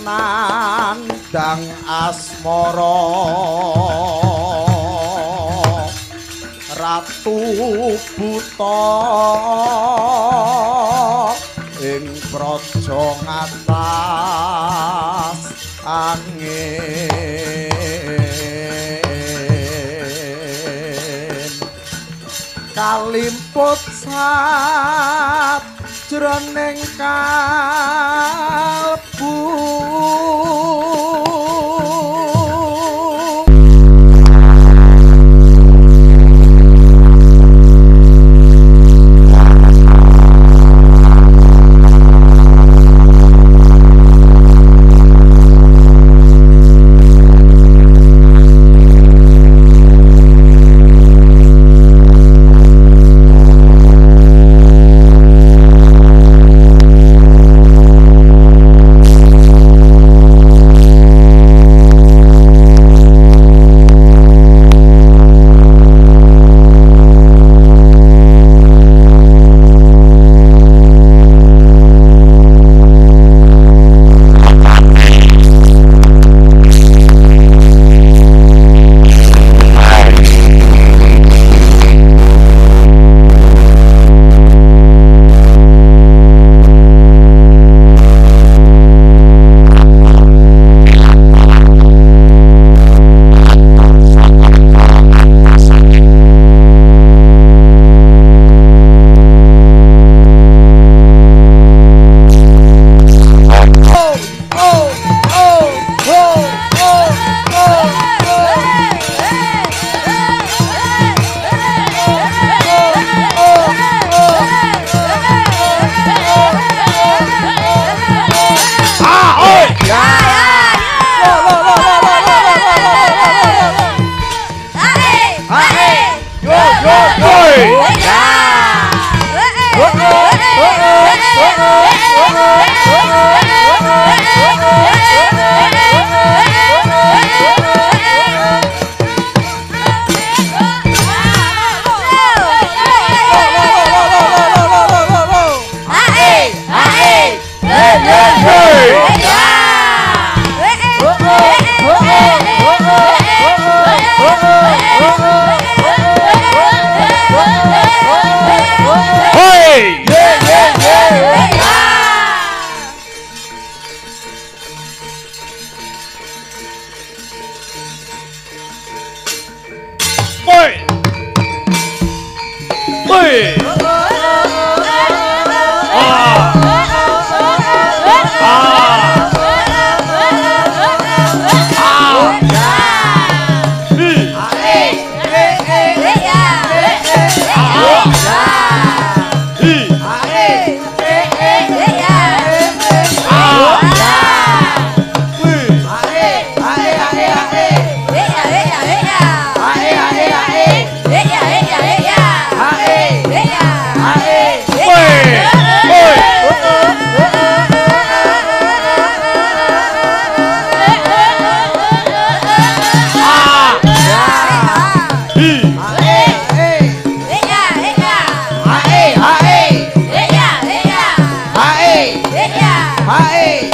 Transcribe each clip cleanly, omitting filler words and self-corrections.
Nandang asmara Ratu Buta ing praja ngatas angin kalimput sat jroning kalbu. Hae.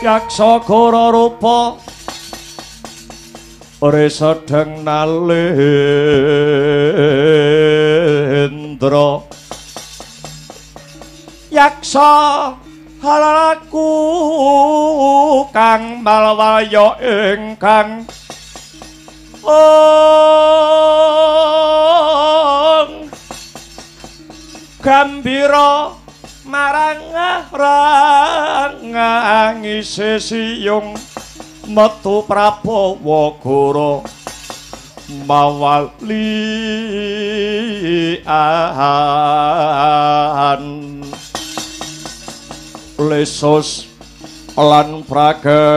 Yaksa gora rupa ore sedeng nalendra yaksa halalaku kang malwaya ingkang ong gambira marang rangangise siyung metu Prabawa Gora mawalian lesus lan pragampa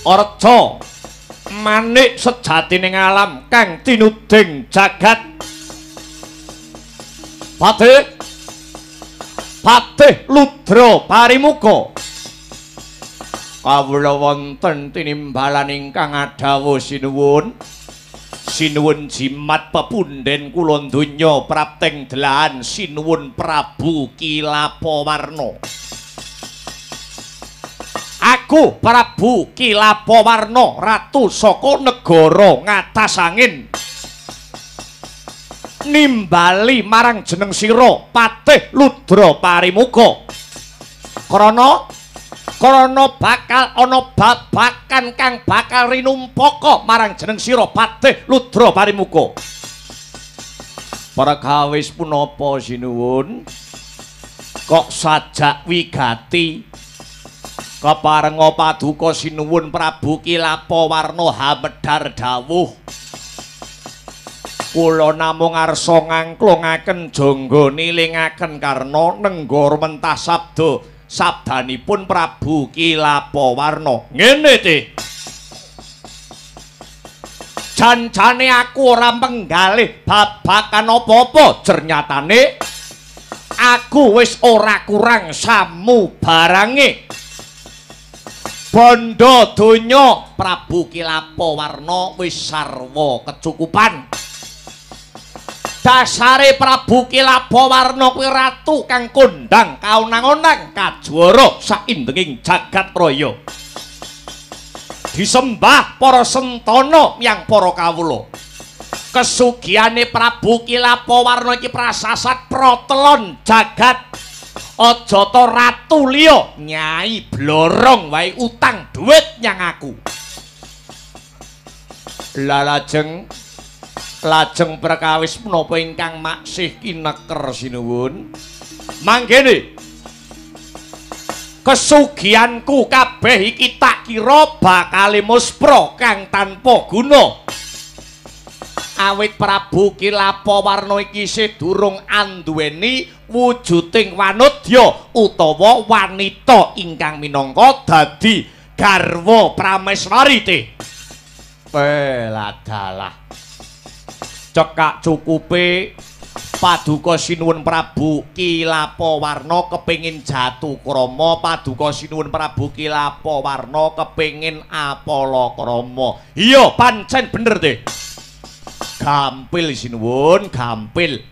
Arca manik sejatining alam kang tinuding jagat. Patih Patih Ludra Parimuka kawula wonten tinimbalan ingkang adhawuh sinuwun. Sinuwun jimat pepundhen kula donya prapting delahan sinuwun Prabu Kilapawarna. Aku Prabu Kilapawarna ratu saka negara ngatas angin nimbali marang jeneng sira Patih Ludra Parimuka. Krana krana bakal ana babakan kang bakal rinumpaka marang jeneng sira Patih Ludra Parimuka. Perkawis punapa sinuwun kok sajak wigati keparenga paduka sinuwun Prabu Kilapawarna hamedhar dawuh. Kula namung arsa ngangklungaken jangga nilingaken karna nenggara mentah sabda sabdanipun Prabu Kilapawarna. Ngene teh. Janjane aku ora menggalih babakan apa-apa, jernyatane aku wis ora kurang samu barange. Bondo donya Prabu Kilapawarna wis sarwa kecukupan. Dasare Prabu Kilapawarna kuwi ratu kang kondhang kaonang-onang kajuara saindenging jagat raya. Disembah para sentana yang para kawula. Kesugihane Prabu Kilapawarna iki prasasat protelon jagat. Aja ta ratu liya nyai blorong wae utang dhuwit nyang aku. Lah lajeng perkawis menapa ingkang maksih kineker sinuwun? Manggene kesugihanku kabeh iki tak kira bakale muspra kang tanpa guna. Awit Prabu Kilapawarna iki isih durung anduweni wujuding wanudya utawa wanita ingkang minangka dadi garwa prameswari teh. Peladalah cekak cukupe paduka sinuwun Prabu Kilapawarna kepengin jatukrama, paduka sinuwun Prabu Kilapawarna kepengin apalakrama. Iya pancen bener teh. Gampil sinuwun, gampil.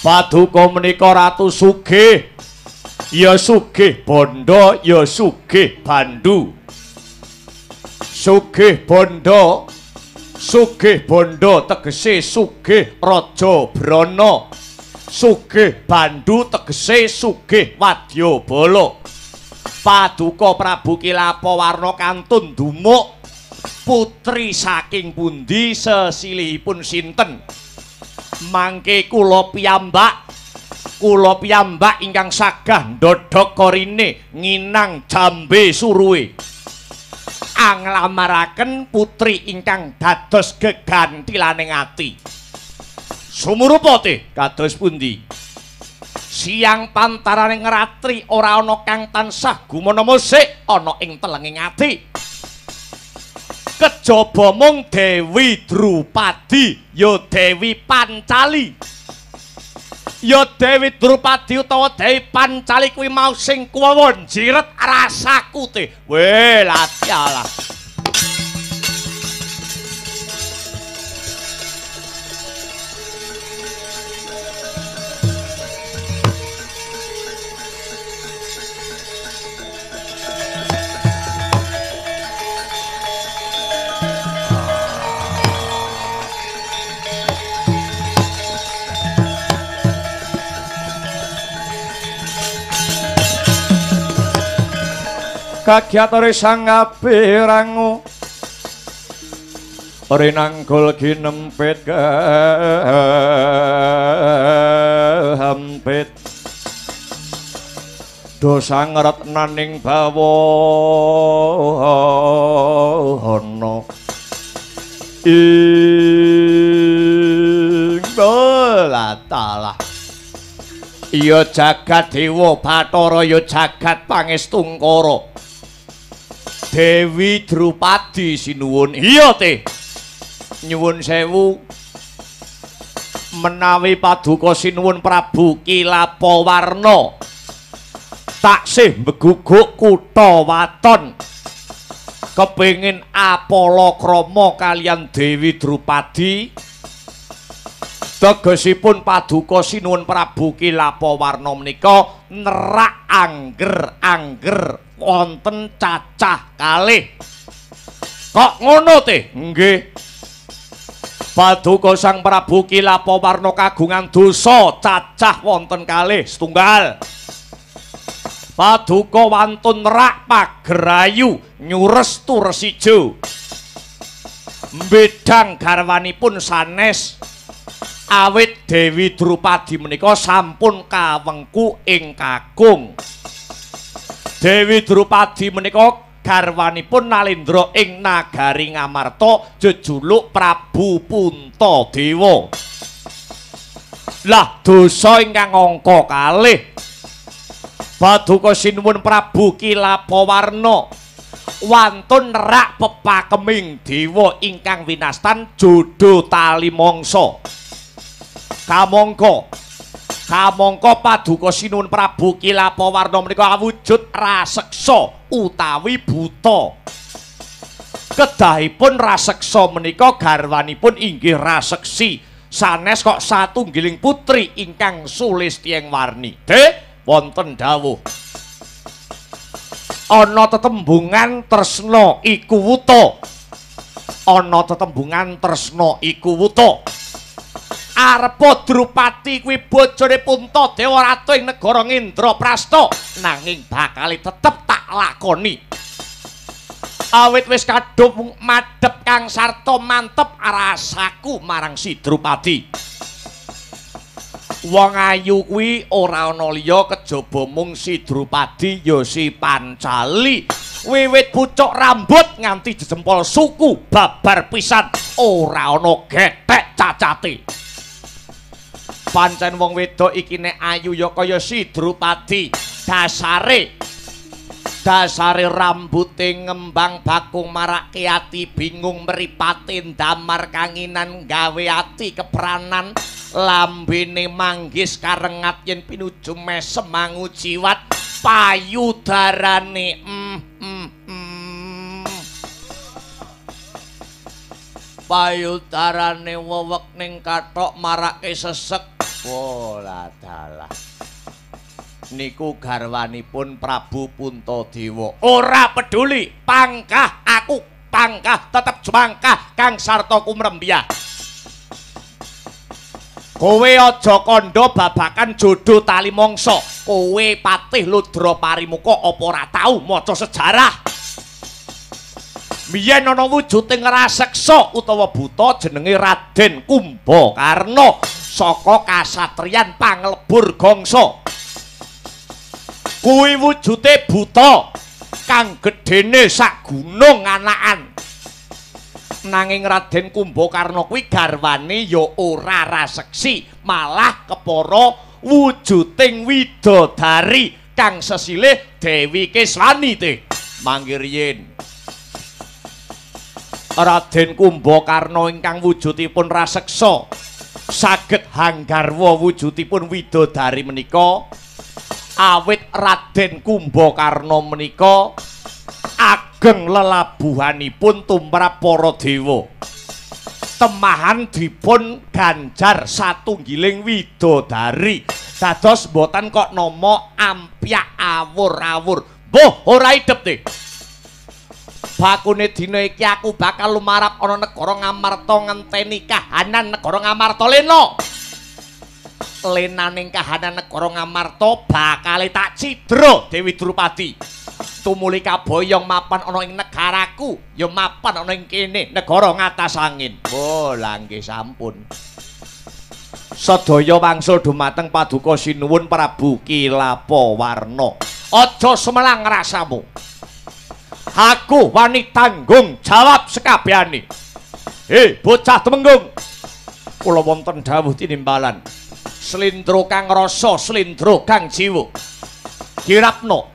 Paduka menika ratu sugih. Ya sugih bondo, ya sugih bandu. Sugih bondo, sugih bondo tegese sugih raja brana. Sugih bandu tegese sugih wadyabala. Paduka Prabu Kilapawarna kantun dumuk putri saking pundi sesilihipun sinten? Mangke kula piyambak ingkang sagah ndodhok korine nginang jambe suruhe. Anglamaraken putri ingkang dados gegantilaning ati. Sumurupa teh kados pundi? Siang pantaraning ratri ora ana kang tansah gumana musik ana ing telenging ati. Kejaba mung Dewi Drupadi ya Dewi Pancali. Ya Dewi Drupadi utawa Dewi Pancali kuwi mau sing kuwon jiret rasaku teh. Weh latialah. Kagyatore sang abirangu rinanggul ginempit gampit dosa ngretnaning bawana ing latalah. Ya jagat dewa Bathara, ya jagat pangestungkara. Dewi Drupadi sinuwun. Iya teh. Nyuwun sewu menawi paduka sinuwun Prabu Kilapawarna taksih mbeguguk kutha waton kepengin apalakrama kaliyan Dewi Drupadi. Tegesipun paduka sinuwun Prabu Kilapawarna menika nerak angger-angger wonten cacah kalih. Kok ngono teh? Nggih. Paduka Sang Prabu Kilapawarna kagungan dosa cacah wonten kalih setunggal. Paduka wantun nerak pagerayu nyures tures ijo. Mbedang garwanipun sanes awit Dewi Drupadi menika sampun kawengku ing kakung. Dewi Drupadi menika garwanipun Nalendra ing nagari Ngamarta jejuluk Prabu Puntadewa. Lah dosa ingkang angka kalih paduka sinuwun Prabu Kilapawarna Wantun nerak pepakeming dewa ingkang winastan jodho tali mangsa. Kamangka kamangka paduka Sinuwun Prabu Kilapawarna menika awujud raseksa utawi buta. Kedahipun raseksa menika garwanipun inggih raseksi sanes kok satunggiling putri ingkang sulistyeng warni. De wonten dawuh ana tetembungan tresna iku wuta. Ana tetembungan tresna iku wuta. Arepa Drupadi kuwi bojone Puntadewa ratu ing negara Ngendraprasta, nanging bakale tetep tak lakoni. Awit wis kadung madhep kang sarta mantep rasaku marang si Drupadi. Wong ayu kuwi ora ana liya kejaba mung si Drupadi ya si Pancali. Wiwit pucuk rambut nganti jejempol suku babar pisan ora ana gethek cacate. Pancen wong wedok iki nek ayu ya kaya si Drupadi. Dasare dasare rambute ngembang bakung marake ati bingung, mripate ndamar kanginan gawe ati kepranan, lambene manggis karengat yen pinuju mesem mangujiwat payudarane payudarane wewek ning kathok marake sesek. Wolah dalah, niku garwanipun Prabu Puntadewa. Ora peduli pangkah aku pangkah tetep jumangkah kang sarta kumrembyah. Kowe aja kandha babakan jodho tali mangsa. Kowe Patih Ludra Parimuka apa ora tau maca sejarah? Biyen ana wujuding raseksa utawa buta jenenge Raden Kumbakarna saka kasatriyan Panglebur Gangsa. Kuwi wujude buta kang gedene sak gunung anakan. Nanging Raden Kumbakarna kuwi garwane ya ora raseksi, malah kepara wujuding widodari kang sesilih Dewi Keswani teh. Mangke riyin Raden Kumbakarna ingkang wujudipun raseksa saged hanggarwa wujudipun widodari menika awit Raden Kumbakarna menika ageng lelabuhanipun tumrap para dewa. Temahan dipun ganjar satunggiling widodari. Dados mboten kok nama ampyak awur-awur. Mbuh ora idep teh. Bakune dina iki aku bakal lumarap ana negara Ngamarta ngenteni kahanan negara Ngamarta lena. Lenaning kahanan negara Ngamarta bakale tak cidra Dewi Drupadi. Tumuli kaboyong mapan ana ing negaraku, ya mapan ana ing kene negara Ngatas Angin. Oh, lha nggih sampun. Sedaya wangsul dumateng Paduka Sinuwun Prabu Kilapawarna. Aja sumelang rasamu. Aku wani tanggung jawab sekabehane. Hei, bocah Temenggung. Kula wonten dawuh tinimbalan. Slendro kang rasa, slendro kang jiwa. Kirapno,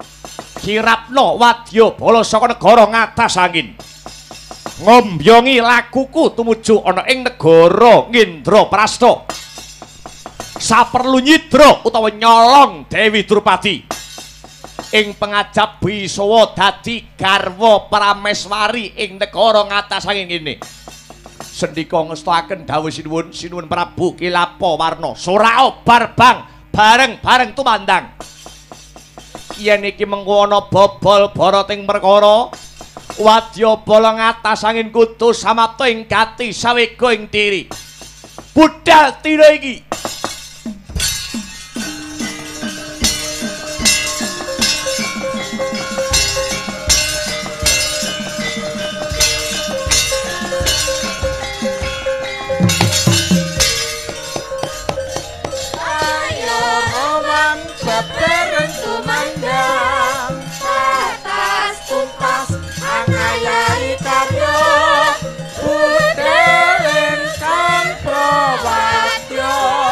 kirapno wadya bala saka negara Ngatas Angin. Ngombyongi lakuku tumuju ana ing negara Ngendraprasta. Saperlu nyidra utawa nyolong Dewi Drupadi. Ing pengajap bisawa dadi garwa prameswari ing negara Ngatas Angin kene. Sendika ngestakaken dawuh sinuwun, Sinuwun Prabu Kilapawarna. Surao barbang bareng-bareng tumandang. Yen iki mengko ana bobol barating perkara, wadya bala Ngatas Angin kudu samapta ing gati sawega ing tiri. Budal dina iki. Budelen kang prawadya.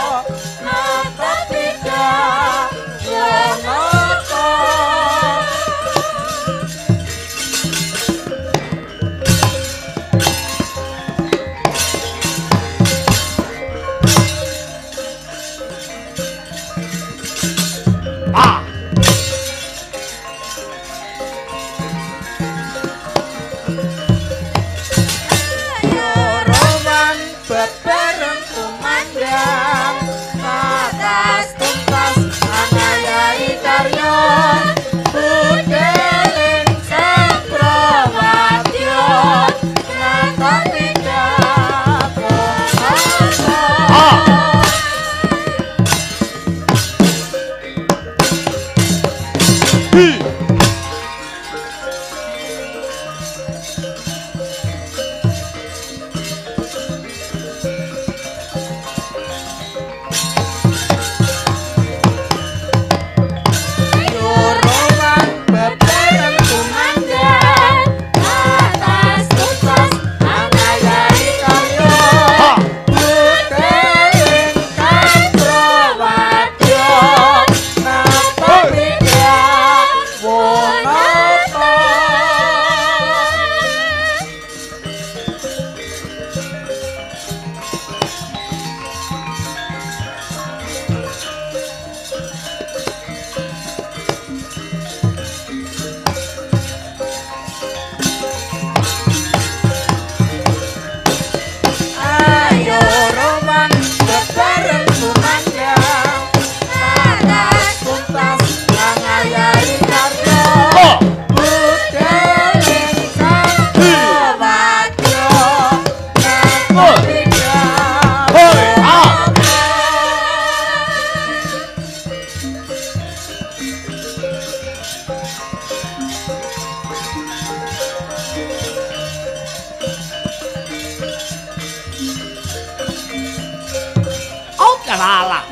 Salah.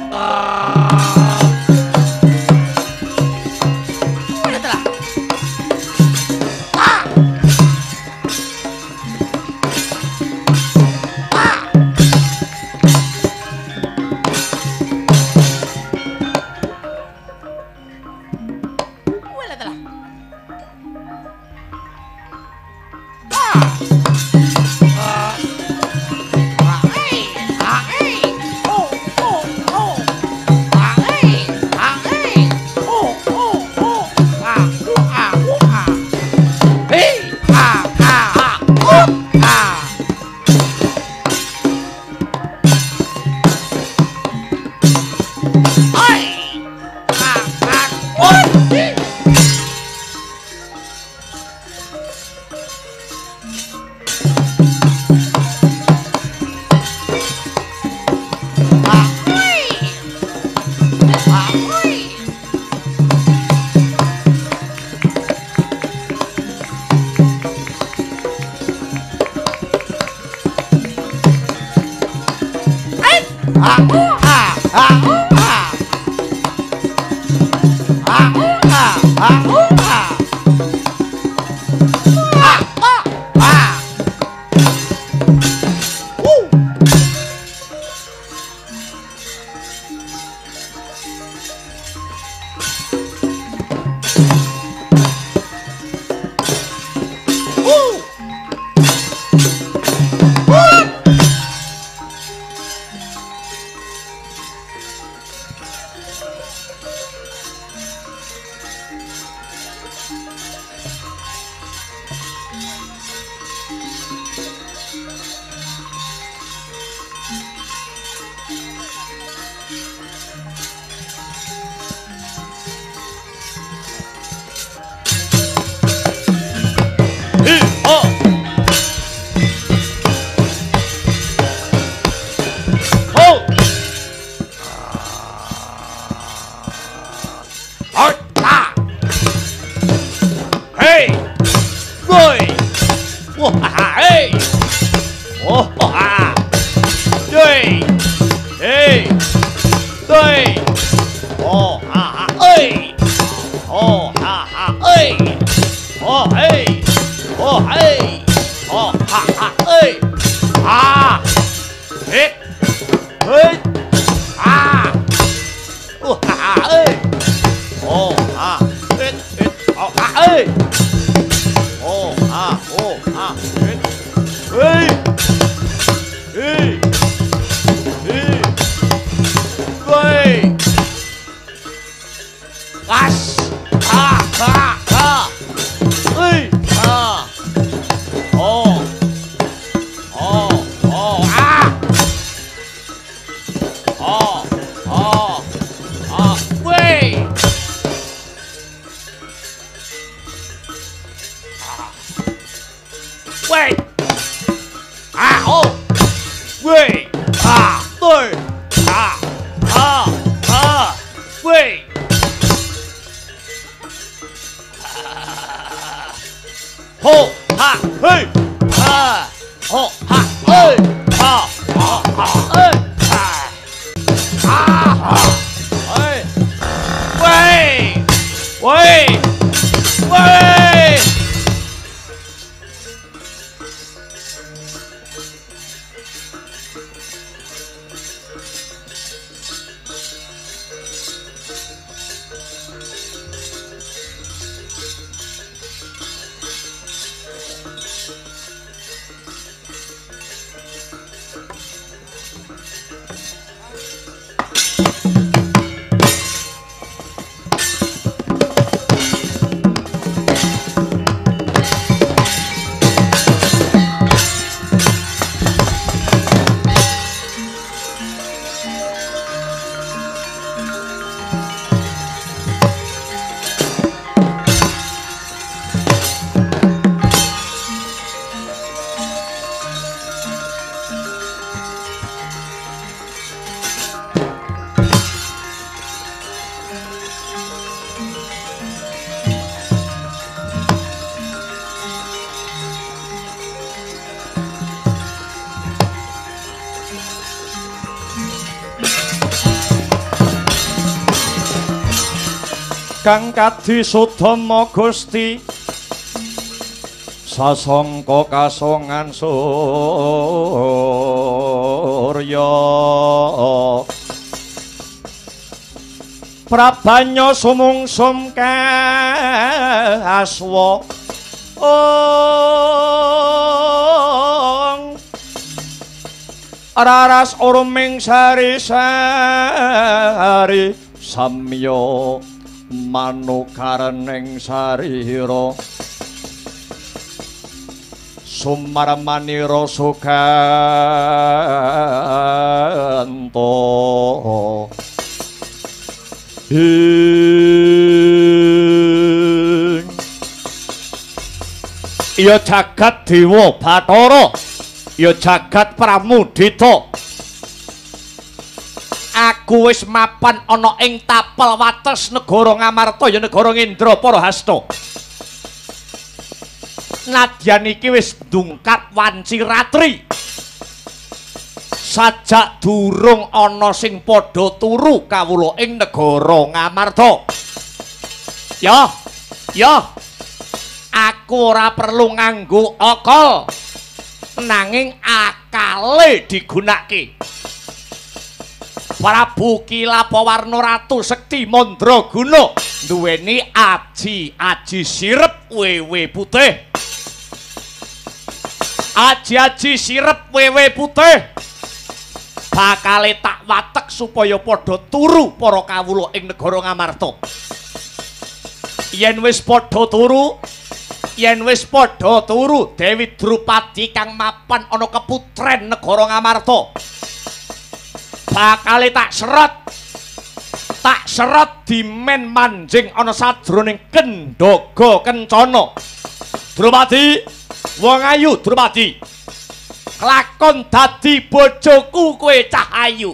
Kang kadi sudama Gusti sasangka kasongan surya prabanya sumungsum kaswa ong raras urming sari-sari samya manukarening sarira sumarmanira sukanta ing ya jagat dewa bathara ya jagat pramudita. Aku wis mapan ana ing tapel wates negara Ngamarta ya negara Ngendraparahasta. Nadyan iki wis ndungkap wanci ratri. Sajak durung ana sing padha turu kawula ing negara Ngamarta. Ya, ya. Aku ora perlu nganggo akal. Nanging akale digunakake. Prabu Kilapawarna Ratu Sekti Mandraguna duweni aji-aji sirep wewe putih. Aji-aji sirep wewe putih bakale tak watek supaya padha turu para kawula ing negara Ngamarta. Yen wis padha turu, yen wis padha turu Dewi Drupadi kang mapan ana keputren negara Ngamarta bakale tak serot dimen manjing ana sajroning kendhaga kencana. Drupadi, wong ayu Drupadi, kelakon dadi bojoku kowe cah ayu.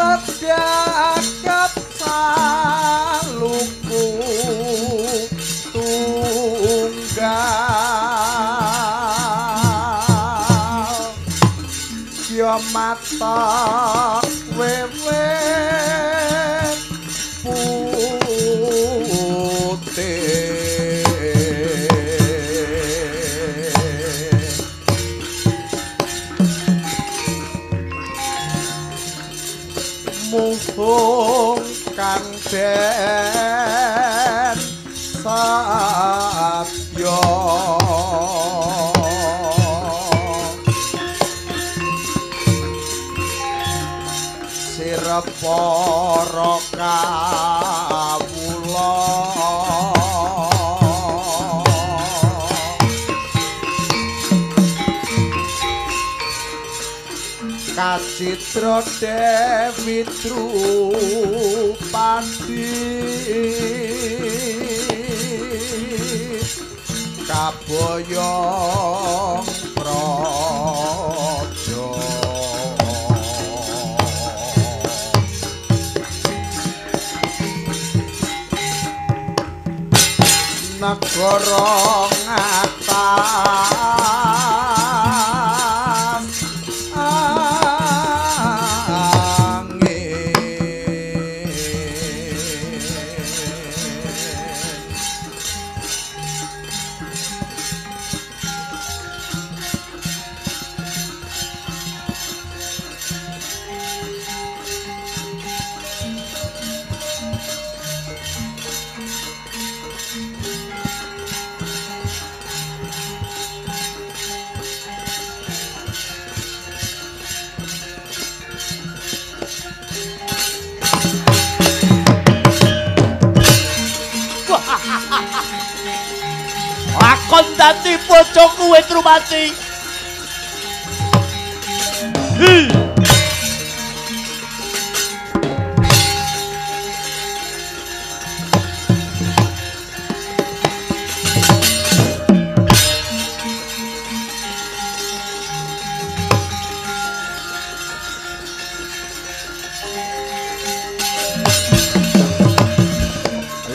Sedakap saluku tunggal ya mata wewe putih muhung kang den sabya sira para kawula kacitra Dewi Drupadi kaboyong praja negara ngatas. Lakon dadi bojoku we Drupadi. Hi.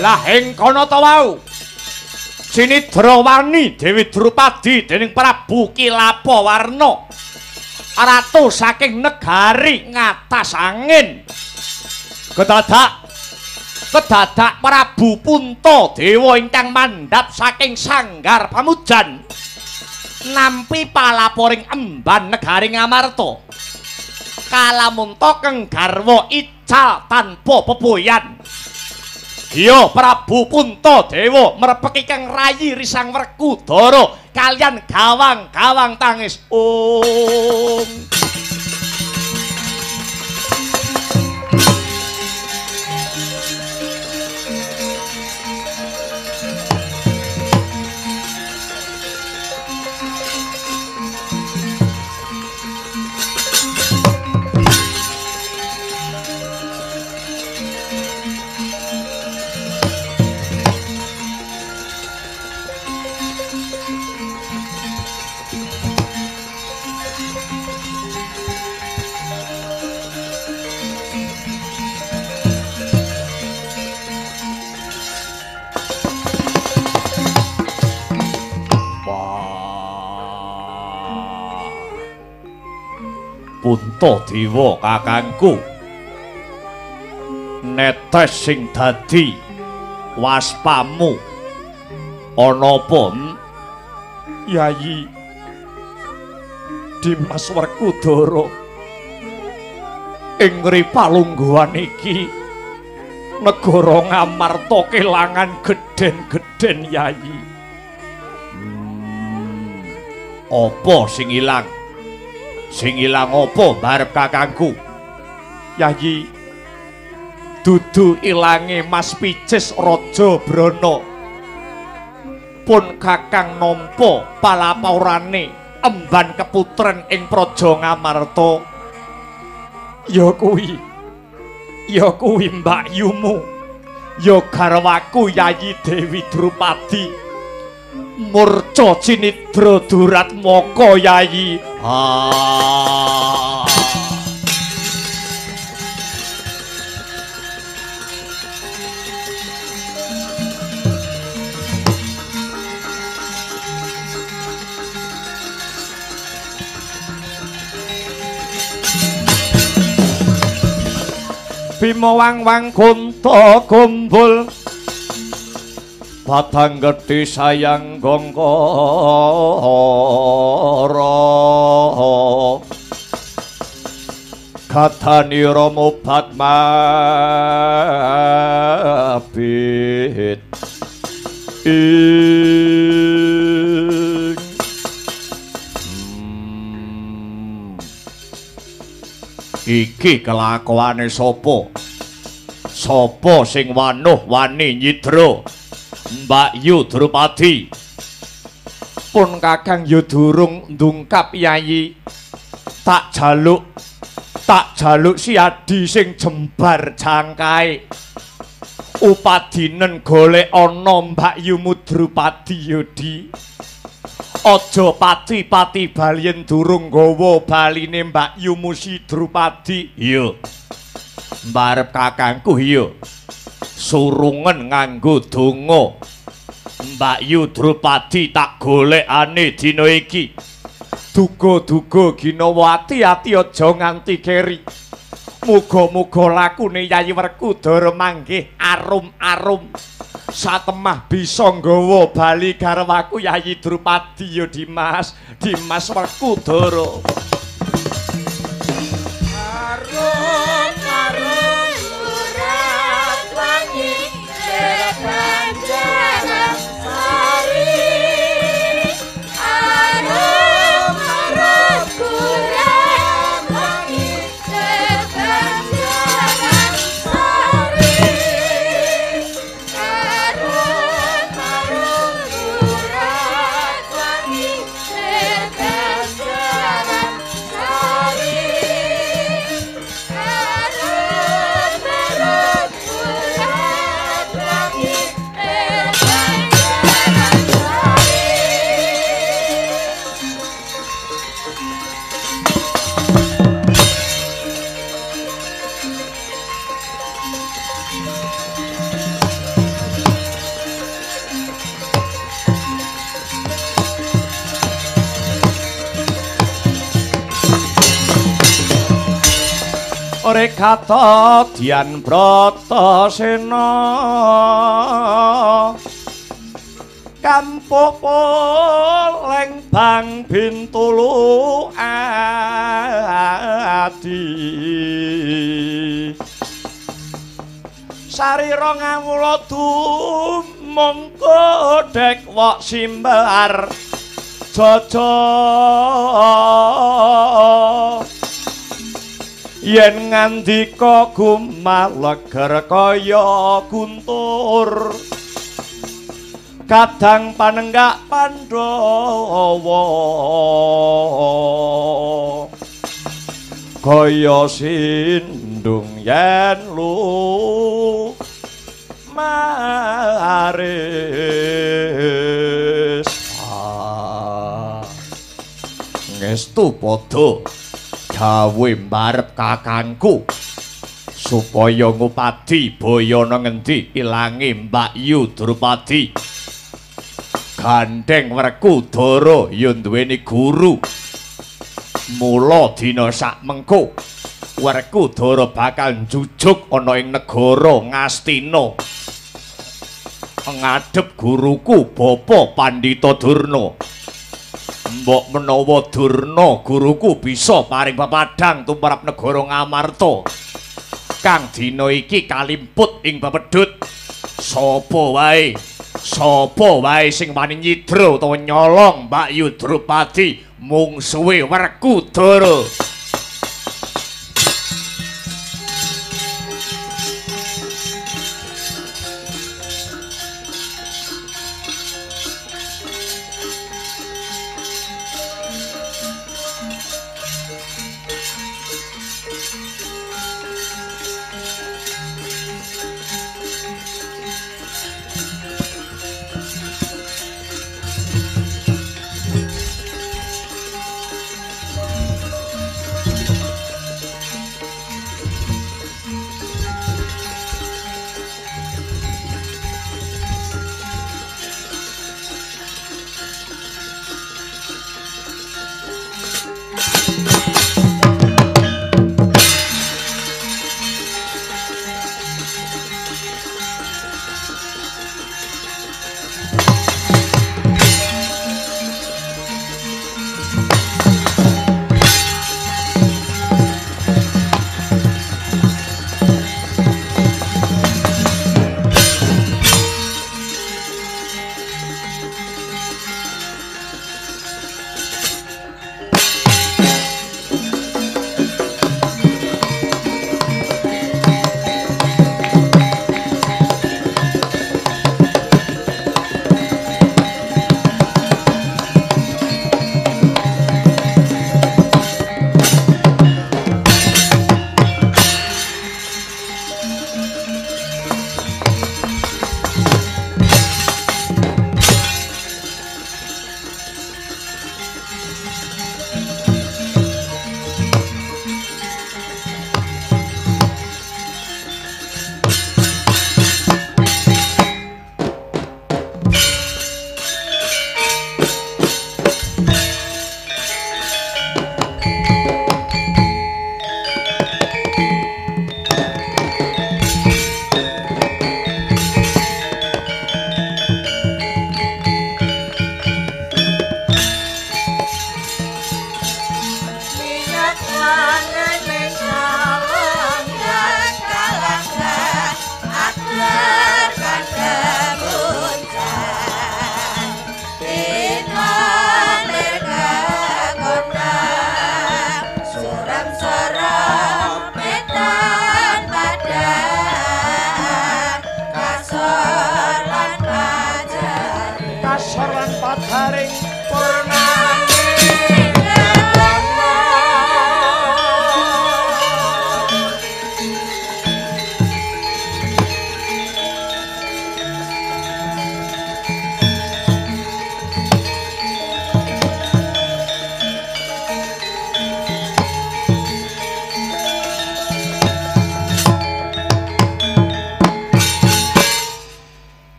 Lah ing kono ta wau Sinidrawani Dewi Drupadi dening Prabu Kilapawarna ratu saking negari Ngatas Angin. Kedadak Prabu Puntadewa ingkang mandhap saking sanggar pamujan nampi palaporing emban negari Ngamarta. Kalamunta keng garwa ical tanpa pepoyan. Iya Prabu Puntadewa merepeki kang rayi Risang Werkudara kalian gawang-gawang tangis. Om. Puntadewa kakangku netes sing dadi waspamu ana apa? Yayi Dimas Werkudara ing palungguhan iki negara Ngamarta kelangan gedhen-gedhen Yayi. Apa sing ilang? Sing ilang apa barep kakangku? Yayi, dudu ilange Mas Picis Raja Brana. Pun kakang nampa palaporane emban keputren ing Praja Ngamarta. Ya kuwi. Ya kuwi mbakyumu. Ya garwaku Yayi Dewi Drupadi. Murca cinidra duratmaka Yayi. Ah. Bima wang-wang gonta gombol Batang gedhe sayang gongkara Katanira mobat mabit ing. Iki kelakuane sapa? Sapa sing wanuh wani nyidra Mbakyu Drupadi? Pun kakang ya durung ndungkap Yayi. Tak jaluk siadi sing jembar jangkae. Upadinen golek ana Mbakyumu Drupadi Yodi. Aja pati-pati balien durung gawa baline Mbakyumu si Drupadi. Iya. Mbarep kakangku iya. Surungen nganggo donga. Mbakyu Drupadi tak golekane dina iki. Duga-duga ginawa ati-ati aja nganti keri. Muga-muga lakune Yayi Werkudara manggih arum-arum. Satemah bisa nggawa bali garwaku Yayi Drupadi ya Dimas, Dimas Werkudara. Arum-arum urat wangi sepanjang sari. Arum-arum urat wangi sepanjang sari. Arum-arum Rekata Dian Bratasena Kampuh Poleng Bang Bintulu Adi Sarira ngawula tumung kodhek wok simbar jaja yen ngandika gumaleger kaya guntur kadang panenggak Pandhawa kaya sindung yen lu maris. Ngestu padha gawe mbarep kakangku supaya ngupadi bayana ngendi ilange Mbak Yu Drupadi. Gandheng Werkudara ya duweni guru. Mula dina sakmengko Werkudara bakal njujuk ana ing negara Ngastina. Ngadhep guruku Bapa Pandhita Durna. Mbok menawa Durna guruku bisa paring pepadhang tumrap negara Ngamarta. Kang dina iki kalimput ing pepedhut. Sapa wae? Sapa wae sing wani nyidra utawa nyolong Mbak Yu Drupadi mungsuhe Werkudara.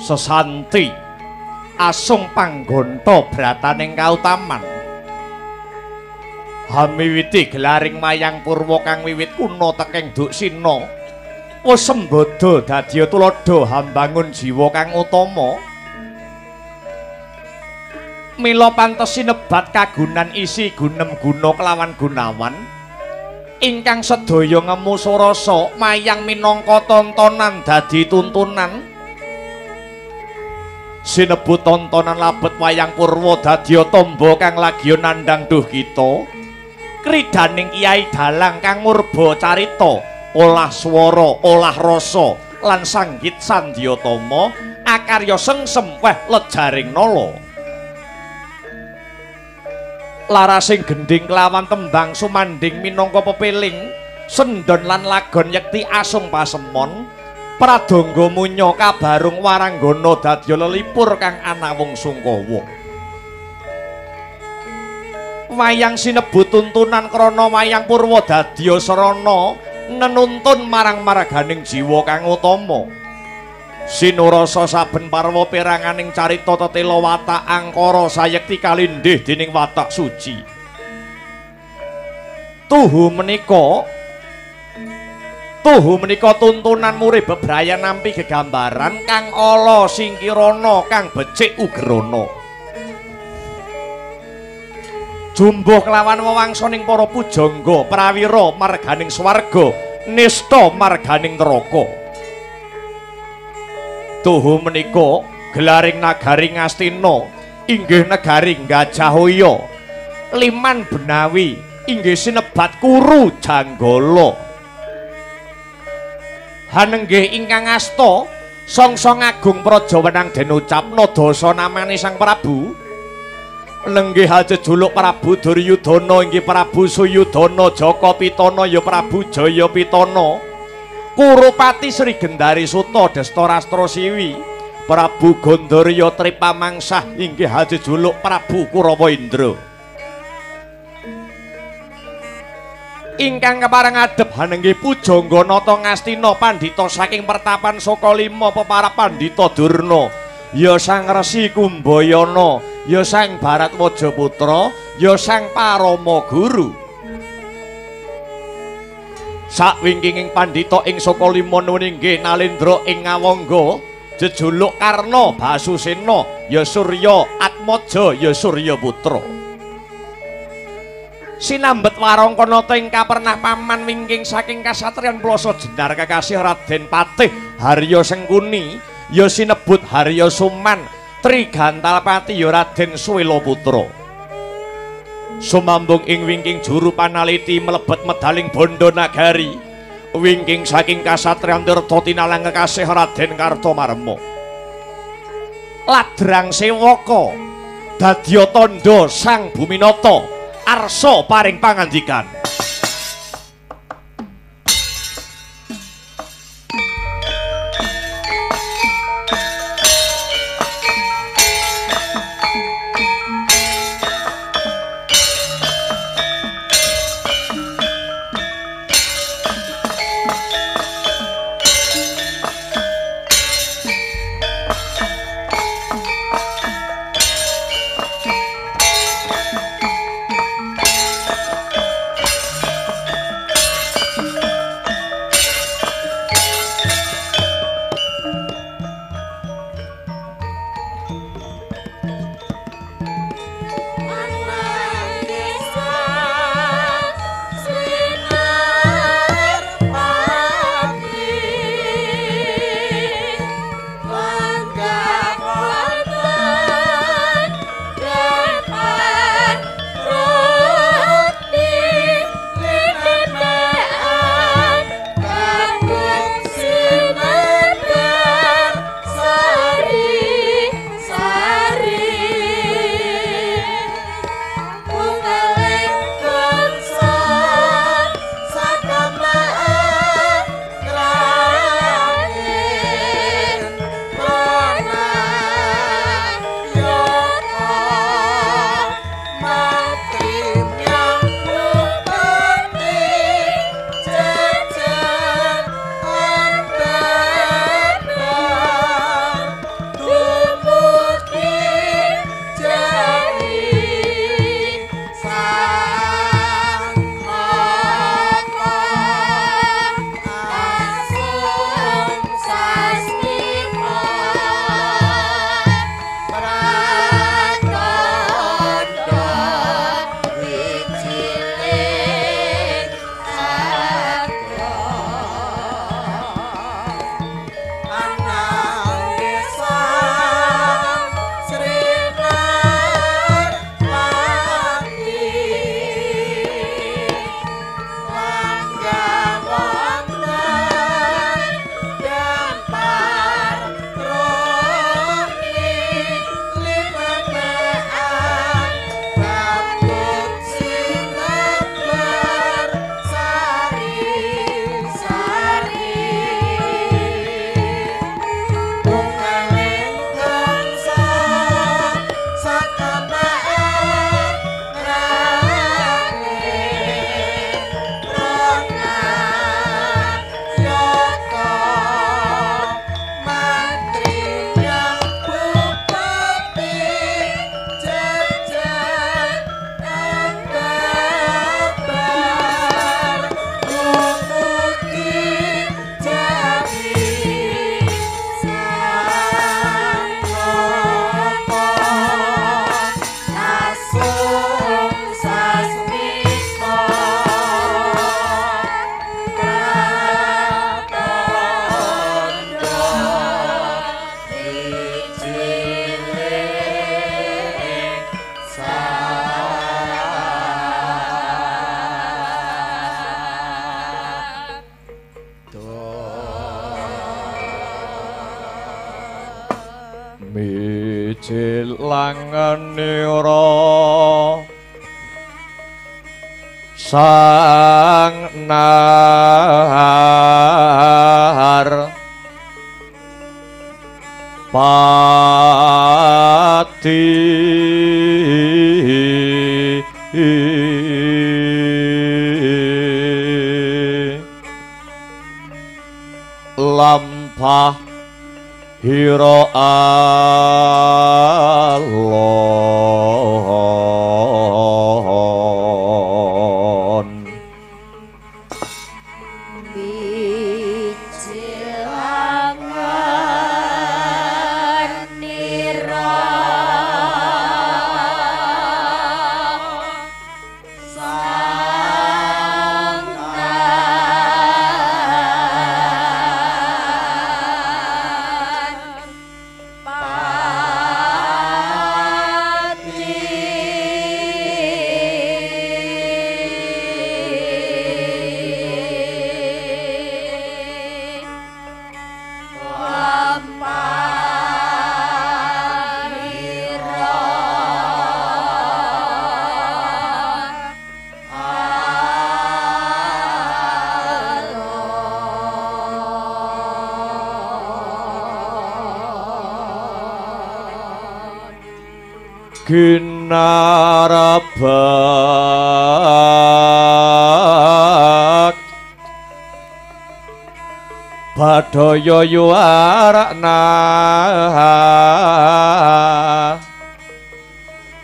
Sesanti asung panggonta brataning kautaman. Hamiwiti gelaring mayang purwa kang wiwit kuna teking Duksina wis sembada dadi tuladha hambangun jiwa kang utama. Mila pantes sinebat kagunan isi gunem guna kelawan gunawan ingkang sedaya ngemu surasa mayang minangka tontonan dadi tuntunan. Sinebut tontonan labet wayang purwa dadi tamba kang lagya nandhang duh kita. Kridaning Kyai Dalang kang murba carita, olah swara, olah rasa lan sanggit sandyatama akarya sengsem weh lejaring nala. Larasing gendhing kelawan tembang sumandhing minangka pepeling, sendon lan lagon yekti asung pasemon, pradangga munya kabarung waranggana dadya lelipur kang anawung sungkawa. Wayang sinebut tuntunan krana wayang purwa dadya sarana nenuntun marang marganing jiwa kang utama. Sinurasa saben parwa peranganing carita tetela watak angkara sayekti kalindhih dening watak suci. Tuhu menika tuntunan murih bebrayan nampi gegambaran kang ala singkirana kang becik ugrana. Jumbuh kelawan wewangsaning para pujangga prawira marganing swarga nista marganing neraka. Tuhu menika gelaring nagari Ngastina inggih negari Gajahaya liman benawi inggih sinebat Kuru Janggala. Hanenggih ingkang asta songsong agung praja wenang den ucapna dasa namane Sang Prabu. Lenggih ajejuluk Prabu Duryudana inggih Prabu Suyudana Jaka Pitana ya Prabu Jaya Pitana. Kurupati Sri Gendari Suta Destarastra Siwi Prabu Gandarya Tripamangsah inggih ajejuluk Prabu Kurawa Indra. Ingkang kepareng adhep hanenggih pujangga nata Ngastina pandhita saking pertapan Sokalima peparap Pandhita Durna ya Sang Resi Kumbayana ya Sang Bharatwaja Putra ya Sang Parama Guru. Sakwingkinging pandhita ing Sokalima nuwun inggih Nalendra ing Ngawangga jejuluk Karna Basusena ya Surya Atmaja ya Surya Putra. Sinambet warangka nata ing kapernah paman wingking saking kasatriyan Plasa Jenar kekasih Raden Patih Harya Sengkuni ya sinebut Harya Suman Trigantalpati ya Raden Suwela Putra. Sumambung ing wingking juru panaliti mlebet medaling bondo nagari wingking saking kasatriyan Tirta tinalang kekasih Raden Kartomarma. Ladrang sewaka dadya tandha Sang Buminata arsa paring pangandikan. Mijilanganira sang nar pati lampah hira alon Wijilanganira sang nar pati lampah hira alon. Ginarabak Badaya yuwarakna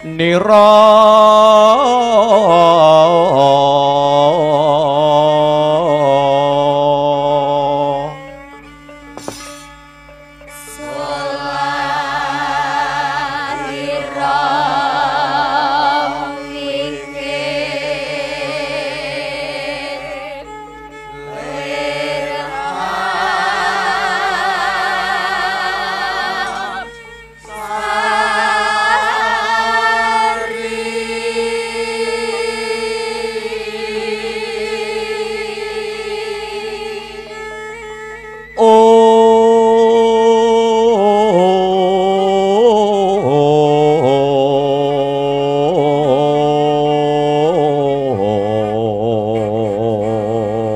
nira Sulahira wingit wirham sari. Ong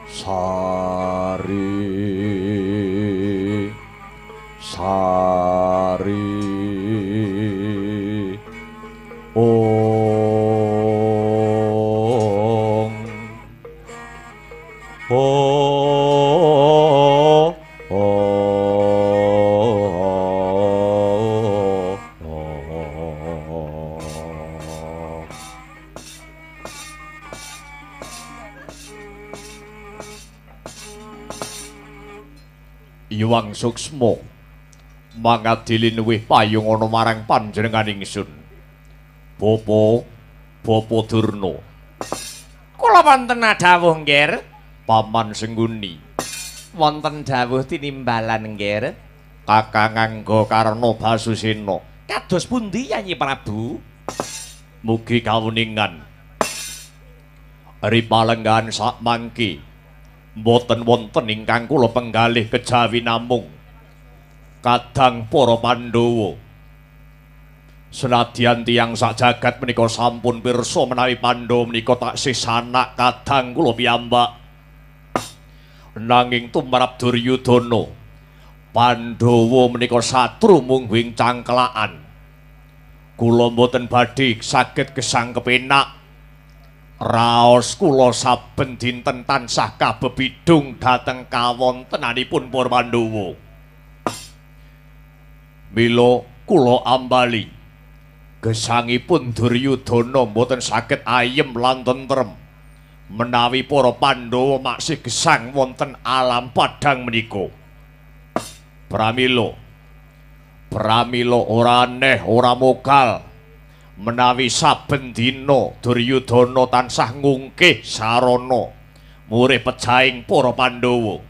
Sari Sari Ong O O O Iwang Suksma mangadili luwih payung ana marang panjenengan ingsun. Bapa Bapa Durna. Kula wonten dawuh nggih, Paman Sengguni. Wonten dawuh tinimbalan nggih. Kakang Angga Karna Basusena. Kados pundi Yayi Prabu? Mugi kawuningan. Ripalenggahan sakmangke mboten wonten ingkang kula penggalih kejawi namung kadang para Pandhawa. Senadyan tiyang sak jagat menika sampun pirsa menawi Pandhawa menika taksih sanak kadang kula piyambak. Nanging tumrap Duryudana, Pandhawa menika satru mungguing cangklakan. Kula mboten badhe saged gesang kepenak. Raos kula saben dinten tansah kabebidung dhateng kawontenanipun para Pandhawa. Mila kula ambali gesangipun Duryudana mboten saged ayem lan tentrem menawi para Pandhawa maksih gesang wonten alam padhang menika. Pramila Pramila ora aneh ora mokal menawi saben dina Duryudana tansah ngungkih sarana murih pejahing para Pandhawa.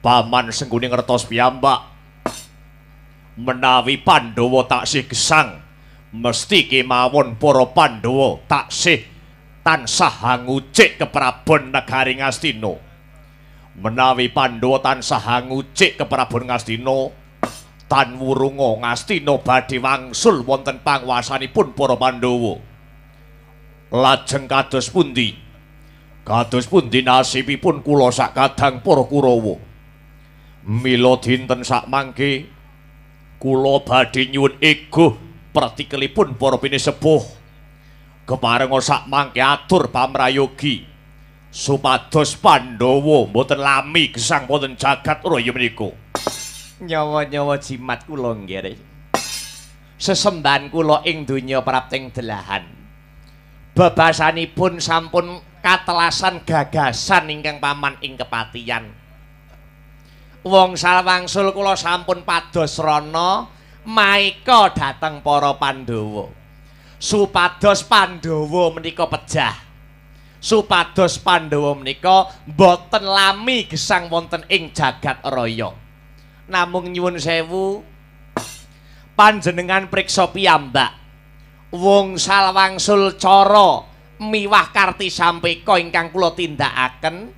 Paman Sengkuni ngertos piyambak menawi Pandhawa taksih gesang mesti kemawon para Pandhawa taksih tansah hangucik keprabon negari Ngastina. Menawi Pandhawa tansah hangucik keprabon Ngastina, tan wurunga Ngastina badhe wangsul wonten panguwasanipun para Pandhawa. Lajeng kados pundi? Kados pundi nasibipun kula sakadang para Kurawa? Mila dinten sakmangke kula badhe nyuwun ego pratikelipun para pinisepuh. Keparenga sakmangke atur pamrayogi supados Pandhawa mboten lami gesang wonten jagat raya menika. Nyawa-nyawa jimat kula nggih. Sesembahan kula ing donya prapting delahan. Bebasanipun sampun katelasan gagasan ingkang paman ing kepatihan. Wong salwangsul kula sampun pados rana maeka dhateng para Pandhawa. Supados Pandhawa menika pejah. Supados Pandhawa menika mboten lami gesang wonten ing jagat raya. Namung nyuwun sewu panjenengan priksa piyambak. Wong salwangsul cara miwah karti sampeka ingkang kula tindakaken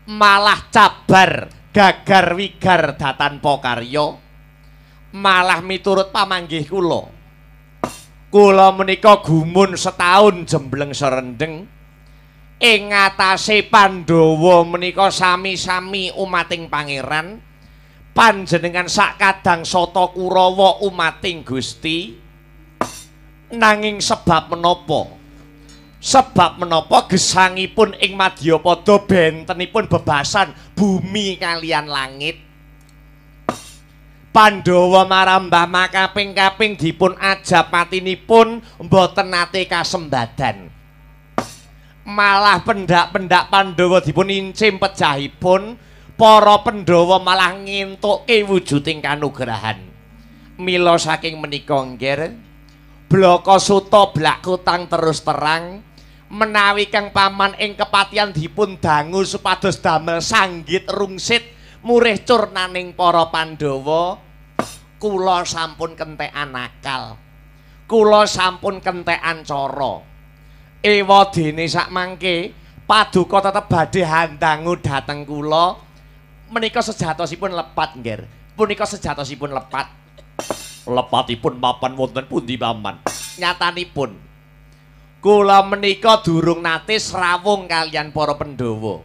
malah cabar gagar wigar datanpa karya, malah miturut pamanggih kula. Kula menika gumun setahun jembleng serendeng ing ngatasé Pandhawa menika sami-sami umating pangeran, panjenengan sakadang sata Kurawa umating Gusti. Nanging sebab menapa? Sebab menapa gesangipun ing madyapada bentenipun bebasan bumi kalian langit? Pandhawa marambah makaping-kaping dipun ajab patinipun mboten nate kasembadan. Malah pendak-pendak Pandhawa dipun incim pejahipun, para Pandhawa malah ngentukke wujuding kanugrahan. Mila saking menika nggih, blaka suta blak kutang terus terang menawi kang paman ing kepatihan dipun dangu supados damel sanggit rungsit murih curnaning para Pandhawa, kula sampun kentekan akal, kula sampun kentekan cara. Ewa dene sakmangke paduka tetep badhe handangu dhateng kula. Menika sejatosipun lepat nggih. Punika sejatosipun lepat. Lepatipun mapan wonten pundi paman? Nyatanipun kula menika durung nate srawung kalian para Pandhawa.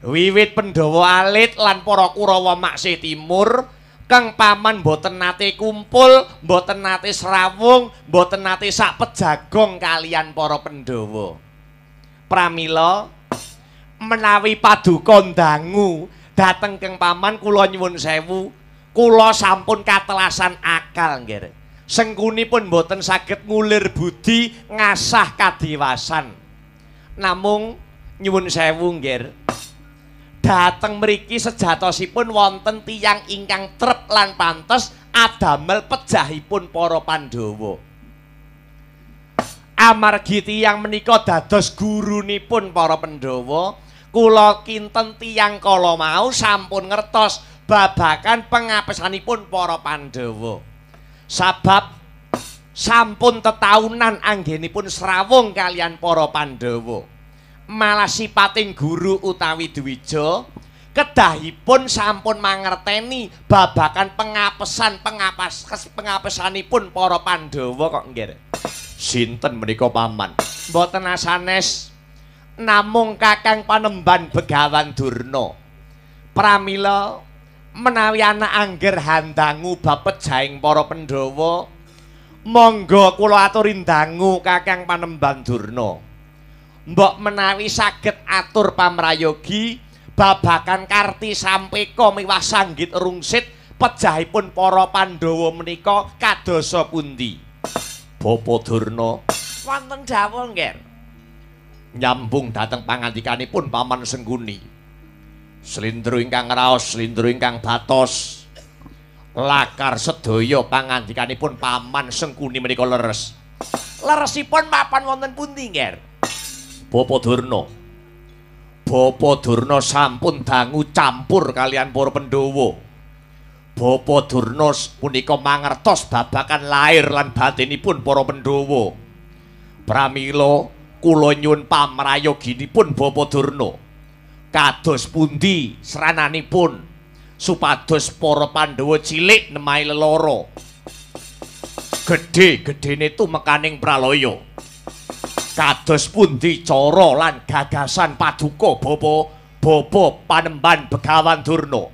Wiwit Pandhawa alit lan para Kurawa maksih timur, kang paman mboten nate kumpul, mboten nate srawung, mboten nate sak pejagong kalian para Pandhawa. Pramila menawi paduka ndangu dhateng kang paman kula nyuwun sewu, kula sampun katelasan akal nggih. Sengkunipun mboten saged ngulir budi ngasah kadiwasan. Namung nyuwun sewu nggih, dhateng mriki sejatosipun wonten tiyang ingkang trep lan pantes adamel pejahipun para Pandhawa. Amargi tiyang menika dados gurunipun para Pandhawa, kula kinten tiyang kala mau sampun ngertos babagan pengapesanipun para Pandhawa. Sabab sampun tetaunan anggenipun srawung kalian para Pandhawa. Malah sipating guru utawi dwija kedahipun sampun mangerteni babagan pengapesan pengapesanipun para Pandhawa kok nggih. Sinten menika paman? Mboten asanes namung Kakang Panemban Begawan Durna. Pramila menawi anak angger handangu bab pejahing para Pandhawa, monggo kula aturi ndangu Kakang Panemban Durna. Mbok menawi saged atur pamrayogi babagan karti sampeka miwah sanggit rungsit pejahipun para Pandhawa menika kadosa pundi? Bapa Durna wonten dawuh nggih. Nyambung dhateng pangandikanipun Paman Sengkuni. Slindro ingkang raos, slindro ingkang batos. Lakar sedaya pangandikanipun Paman Sengkuni menika leres. Leresipun papan wonten pundi, Ngger? Bapak Durna. Bapak Durna sampun dangu campur kalian para Pandhawa. Bapak Durna punika mangertos babagan lair lan batinipun para Pandhawa. Pramila kula nyuwun pamrayoginipun Bapak Durna. Kados pundi srananipun supados para Pandhawa cilik nemahi lelara, gedhe-gedhene tumekaning pralaya. Kados pundi cara lan gagasan paduka Bapa Panembahan Begawan Durna?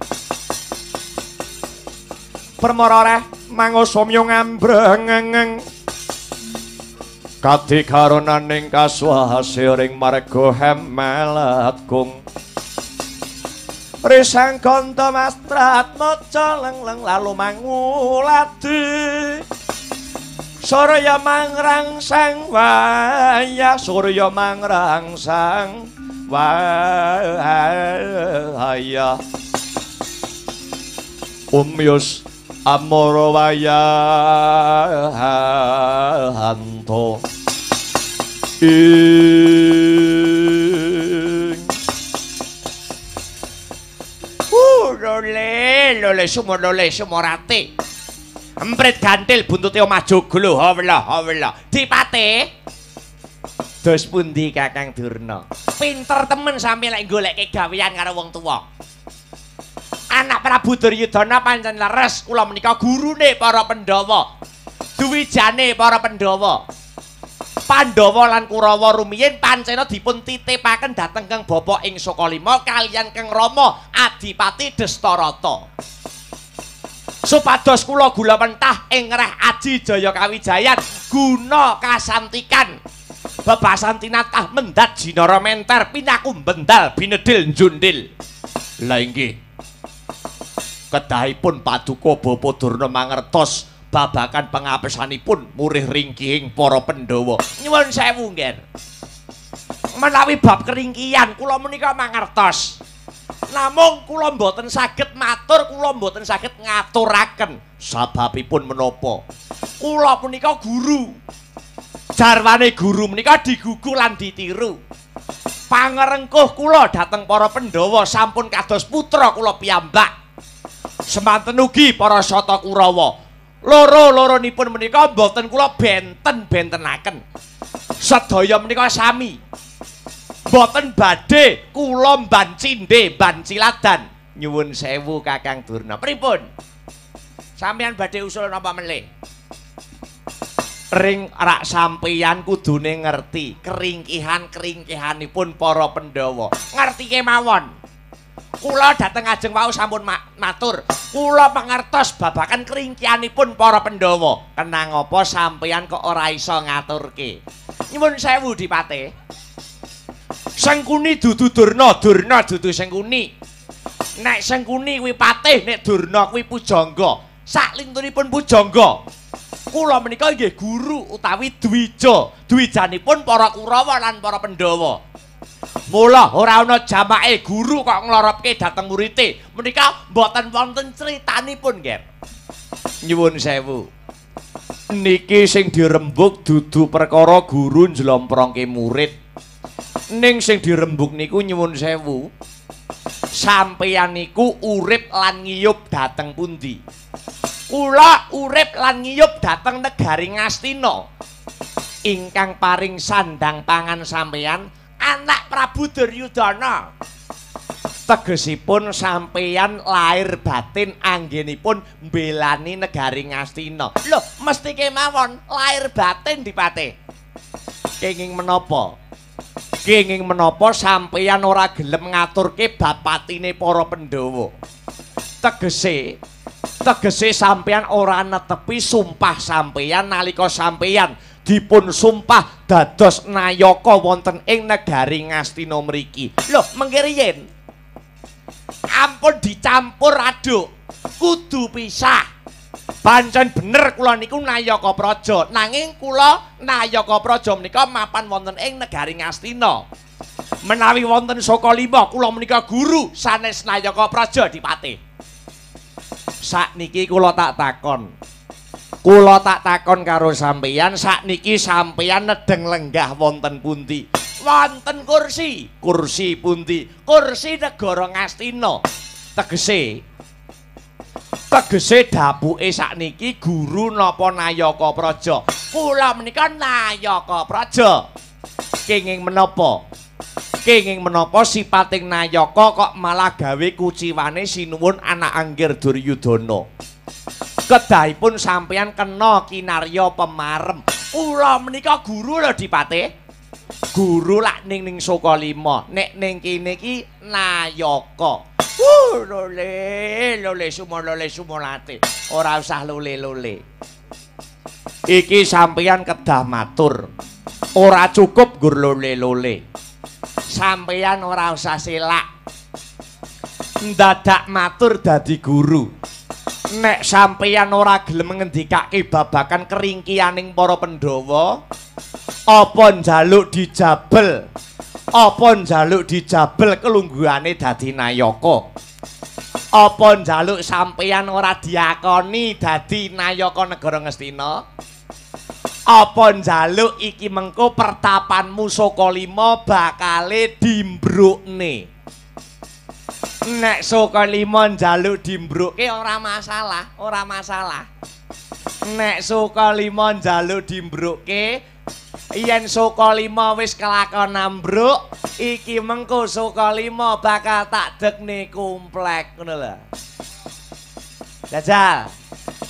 Permara reh mangosomya ngambrengeng kadikaronaning kaswase ring marga hemelet kung Risang kanta mastrat maca lengleng lalu manguladi Surya mangrangsang wayah, surya mangrangsang wayah. Umyus amara wayahanto ing. Lole, lole sumur lole sumurate. Emprit gantil buntute omah joglo hawla hawla. Dipate. Dos pundi Kakang Durna? Pinter temen sampe lek goleke gawean karo wong tuwa. Anak Prabu Duryudana pancen leres, kula menika gurune para Pandhawa. Duwijane para Pandhawa. Pandhawa lan Kurawa rumiyin pancena dipun titipaken dhateng Kang Bapa ing Sukalima kaliyan Kang Rama Adipati Destarata. Supados kula gula mentah ing reh aji jaya kawijayan guna kasantikan bebasan tinatah mendat jinara menter pinaku bendal binedil njundil. Lah inggih kedahipun paduka Bapa Durna mangertos babakan pengapesanipun murih ringkihing para Pandhawa. Nyuwun sewu, Ngger. Menawi bab keringkihan kula menika mangertos. Namung kula mboten saged matur, kula mboten saged ngaturaken. Sababipun menapa? Kula punika guru. Jarwane guru menika digugu lan ditiru. Pangerengkuh kula dhateng para Pandhawa sampun kados putra kula piyambak. Semanten ugi para Sata Kurawa. Loro-loronipun menika mboten kula benten-bentenaken. Sedaya menika sami. Mboten badhe kula mban cindhe mban ciladan. Nyuwun sewu Kakang Durna. Pripun? Sampeyan badhe usul napa melih? Ring rak sampeyan kudune ngerti keringkihan-keringkihanipun para Pandhawa. Ngerti kemawon. Kula dhateng ajeng wau sampun matur. Kula mangertos babagan keringkihanipun para Pandhawa. Kenang apa sampeyan kok ora iso ngaturke? Nyuwun sewu Dipate. Sengkuni dudu Durna, Durna dudu Sengkuni. Nek Sengkuni kuwi patih, nek Durna kuwi pujangga. Saklintunipun pujangga. Kula menika nggih guru utawi dwija. Dwijanipun para Kurawa lan para Pandhawa. Mula ora ana jamake guru kok ngloropke dhateng murite. Menika mboten wonten critanipun, Ngger. Nyuwun sewu. Niki sing dirembug dudu perkara guru njlomprongke murid. Ning sing dirembug niku nyuwun sewu. Sampeyan niku urip lan ngiyup dhateng pundi? Kula urip lan ngiyup dhateng negari Ngastina. Ingkang paring sandang pangan sampeyan anak Prabu Duryudana. Tegesipun sampeyan lahir batin anggenipun mbelani negari Ngastina. Lho, mesti kemawon lahir batin Dipate. Kenging menapa? Kenging menapa sampeyan ora gelem ngaturke bab patine para Pandhawa? Tegese sampeyan ora netepi sumpah sampeyan nalika sampeyan dipun sumpah dados nayaka wonten ing negari Ngastina mriki. Lho, mengke riyin. Ampun dicampur aduk. Kudu pisah. Pancen bener kula niku nayaka praja, nanging kula nayaka praja menika mapan wonten ing negari Ngastina. Menawi wonten Sukalima kula menika guru sanes nayaka praja Dipate. Sakniki kula tak takon. Kula tak takon karo sampeyan, sakniki sampeyan nedeng lenggah wonten pundi? Wonten kursi. Kursi pundi? Kursi negara Ngastina. Tegese dapuke sakniki guru napa nayaka praja? Kula menika nayaka praja. Kenging menapa? Kenging menapa sipating nayaka kok malah gawe kuciwane sinuwun anak anggir Duryudana? Kedahipun sampeyan kena kinarya pemarem. Kula menika guru lho Dipate. Guru lak ning Sukalima, nek ning kene iki nayaka. Lole, lole sumo lole sumolate. Ora usah lole-lole. Iki sampeyan kedah matur. Ora cukup gur lole-lole. Sampeyan ora usah selak. Ndadak matur dadi guru. Nek sampeyan ora gelem ngendikake babagan keringkianing para Pandhawa, apa njaluk dijabel? Apa njaluk dijabel kelungguhane dadi nayaka? Apa njaluk sampeyan ora diakoni dadi nayaka negara Ngastina? Apa njaluk iki mengko pertapanmu Sukalima bakale dimbrukne? Nek Sukalima njaluk dimbrukke ora masalah, ora masalah. Nek Sukalima njaluk dimbrukke, yen Sukalima wis kelakon ambruk, iki mengko Sukalima bakal tak dekne komplek ngono lho. Jajal.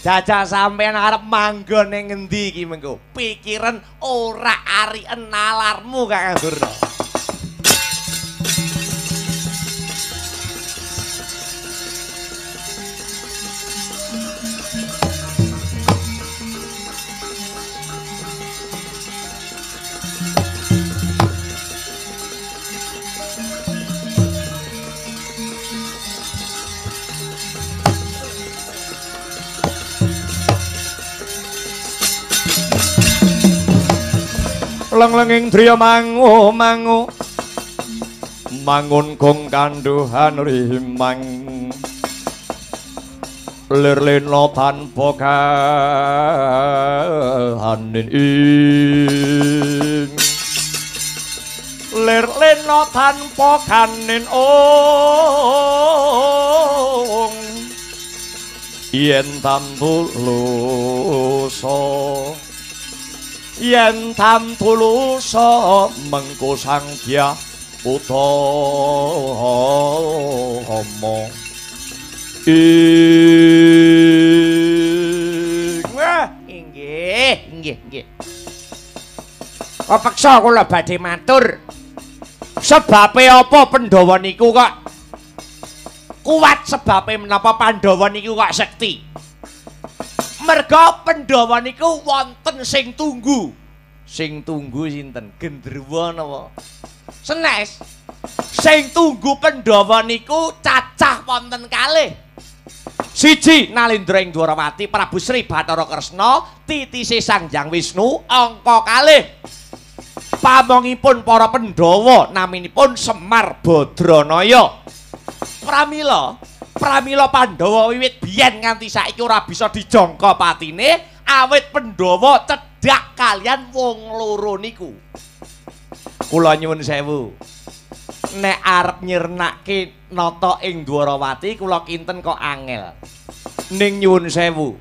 Jajal sampeyan arep manggon ning ngendi iki mengko? Pikiran ora ariken nalarmu Kakang Durna. Lenglenging driya mangu mangu mangun gong kandhuhan rimang lir lena tanpa kahanin ing lir lena tanpa kanin ong yen tantulusa yen tantulusa mengko Sang Dyah Utama ing. Wah, inggih, inggih, inggih. Kepeksa kula badhe matur. Sebabe apa Pandhawa niku kok kuat, sebabe menapa Pandhawa niku kok sekti? Merga Pandhawa niku wonten sing tunggu. Sing tunggu sinten? Gendruwa napa? Senes. Sing tunggu Pandhawa niku cacah wonten kalih. Siji Nalendra ing Dwarawati Prabu Sri Bathara Kresna titise Sang Hyang Wisnu, angka kalih pamongipun para Pandhawa naminipun Semar Badranaya. Pramila Pandhawa wiwit biyen nganti saiki ora bisa dijangka patine awit Pandhawa cedhak kalian wong loro niku. Kula nyuwun sewu. Nek arep nyirnake nata ing Dwarawati kula kinten kok angel. Ning nyuwun sewu.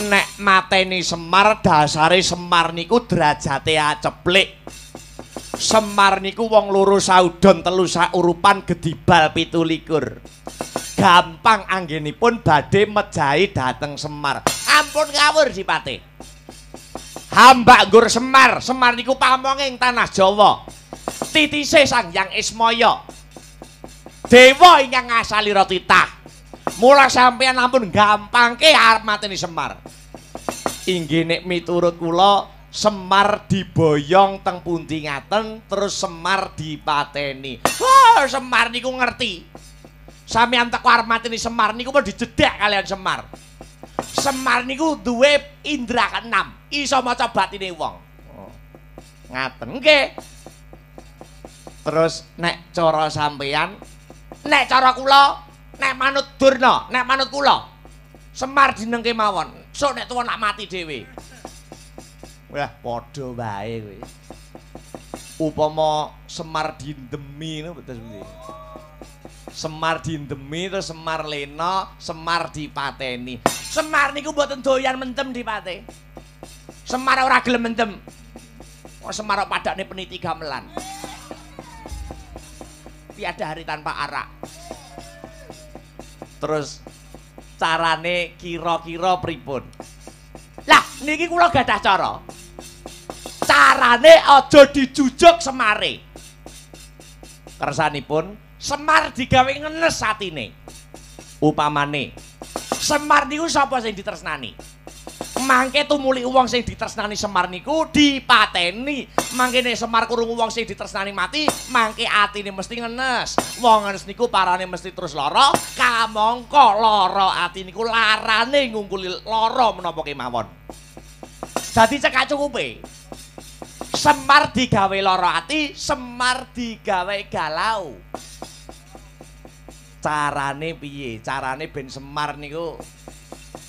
Nek mateni Semar, dasare Semar niku derajate aceplik. Semar niku wong loro saudon telu saurupan gedibal 27. Gampang anggenipun badhe mejahi dhateng Semar. Ampun ngawur sipate. Hambak nggur Semar, Semar niku pamonging tanah Jawa. Titise Sang Hyang Ismaya. Dewa ingkang ngasalira titah. Mula sampeyan ampun gampangke arep mateni Semar. Inggih nek miturut kula Semar diboyong teng pundi ngaten terus Semar dipateni. Wah, Semar niku ngerti. Sampeyan teko arep mateni Semar niku pun dijedhek kalian Semar. Semar niku duwe indra keenam, iso maca batine wong. Oh. Ngaten nggih. Terus nek cara sampeyan, nek cara kula, nek manut Durna, nek manut kula, Semar dinengke mawon. Sok nek tuwa nak mati dhewe. Wah, padha wae kowe. Upama Semar dindemi ngono terus piye? Semar dindemi terus Semar lena, Semar dipateni. Semar niku mboten doyan mentem dipate. Semar ora gelem mentem. Kok Semar kok padakne peniti gamelan. Tiada hari tanpa arak. Terus carane kira-kira pripun? Lah niki kula gadah cara. Carane aja dijujuk Semare. Kersanipun Semar digawe ngenes atine. Upamane Semar niku sapa sing ditresnani? Mangke tumuli wong sing ditresnani Semar niku dipateni. Mangke nek Semar krungu wong sing ditresnani mati, mangke atine mesti ngenes. Wong ngenes niku parane mesti terus lara, kamangka lara ati niku larane ngungkuli lara menapa kemawon. Dadi cekak cukupe. Semar digawe lara ati, Semar digawe galau. Carane piye? Carane ben Semar niku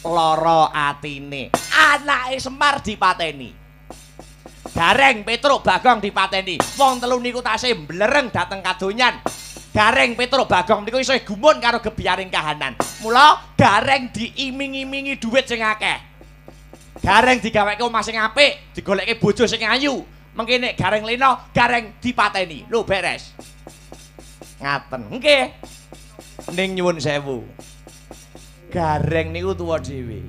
lara atine. Anake Semar dipateni. Gareng, Petruk, Bagong dipateni. Wong telu niku tasih mblereng dhateng kadonyan. Gareng, Petruk, Bagong niku isih gumun karo gebyaring kahanan. Mula Gareng diiming-imingi dhuwit sing akeh. Gareng digaweke omah sing apik, digoleke bojo sing ayu. Mengke nek Gareng lena, Gareng dipateni. Lho beres. Ngaten. Nggih. Ning nyuwun sewu. Gareng niku tuwa dhewe.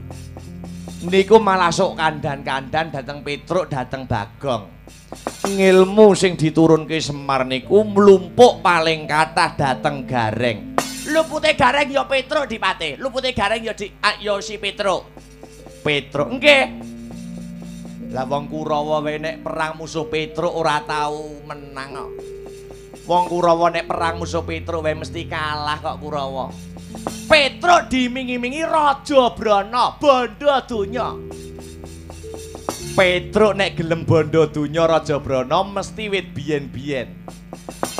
Niku malah sok kandan-kandan dateng Petruk, dateng Bagong. Ngilmu sing diturunke Semar niku mlumpuk paling kathah dateng Gareng. Lupute Gareng ya Petruk dipate, lupute Gareng ya ya si Petruk. Petruk nggih. Lah wong Kurawa wae nek perang musuh Petruk ora tau menang kok. Wong Kurawa nek perang musuh Petruk wae mesti kalah kok Kurawa. Petruk dimingi-mingi Raja Brana, bondo donya. Petruk nek gelem bondo donya Raja Brana mesti wit biyen-biyen.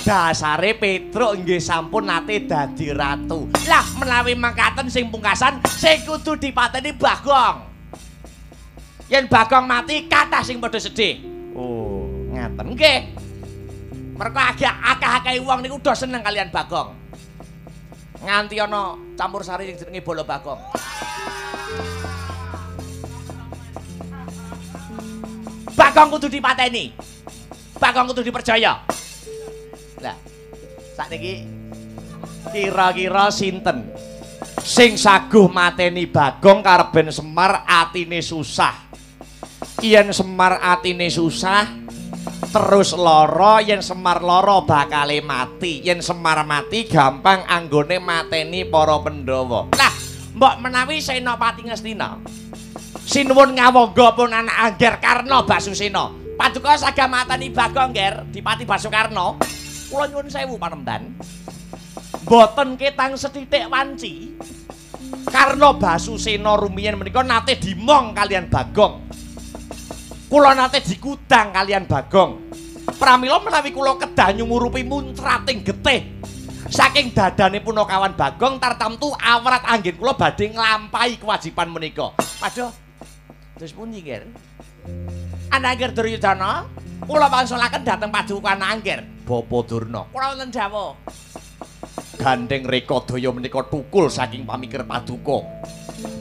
Dasare Petruk nggih sampun nate dadi ratu. Lah menawi mangkaten sing pungkasan sing kudu dipateni Bagong. Yen Bagong mati kathah sing padha sedih. Oh, ngaten nggih. Mergo akeh-akeh wong niku do seneng kalian Bagong. Nganti ana campur sari sing jenenge Bolo Bagong. Bagong kudu dipateni. Bagong kudu dipercaya. Lah, sakniki kira-kira sinten sing saguh mateni Bagong kareben Semar atine susah. Yen Semar atine susah terus lara, yen Semar lara bakale mati. Yen Semar mati gampang anggone mateni para Pandhawa. Lah, mbok menawi Senopati Ngastina sinuwun ngawangga pun anak Angger Karna Basusena. Paduka saged mateni Bagong Ngger dipati Basukarna. Kula nyuwun sewu panemban. Mboten ketang sethithik wanci. Karna Basusena rumiyin menika nate dimong kalian Bagong. Kula nate dikudang kalian Bagong. Pramila menawi kula kedah nyumurupi muncrating getih saking dadane punakawan Bagong tartamtu awrat anggen kula badhe nglampahi kewajiban menika. Waduh. Terus pundi, Nger? Anak Angger Duryudana, kula wangsulaken dhateng paduka Angger Bapa Durna. Kula wonten dawuh. Gandeng Rekodaya menika tukul saking pamikir paduka.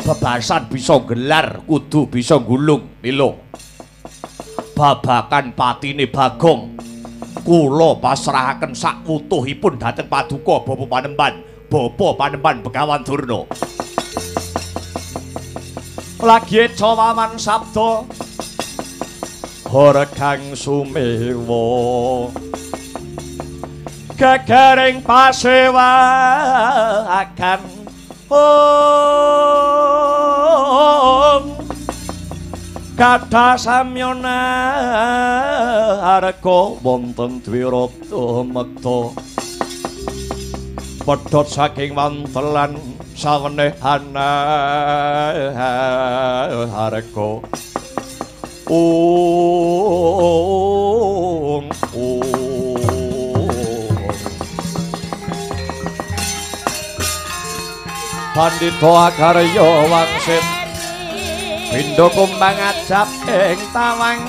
Bebasan bisa gelar, kudu bisa gulung. Lilo. Babakan patine Bagong kula pasrahaken sakwutuhipun dhateng paduka Bapa Panemban, Bapa Panemban Begawan Durna. Lagi cawaman sabda Horegang sumewa gegering pasewakan om kathah samyana arga wonten dwirata mekta pedhot saking wantelan sawenehana harga ong ong. Pandhita Akarya wangsit pindha kumbang ajab ing tawang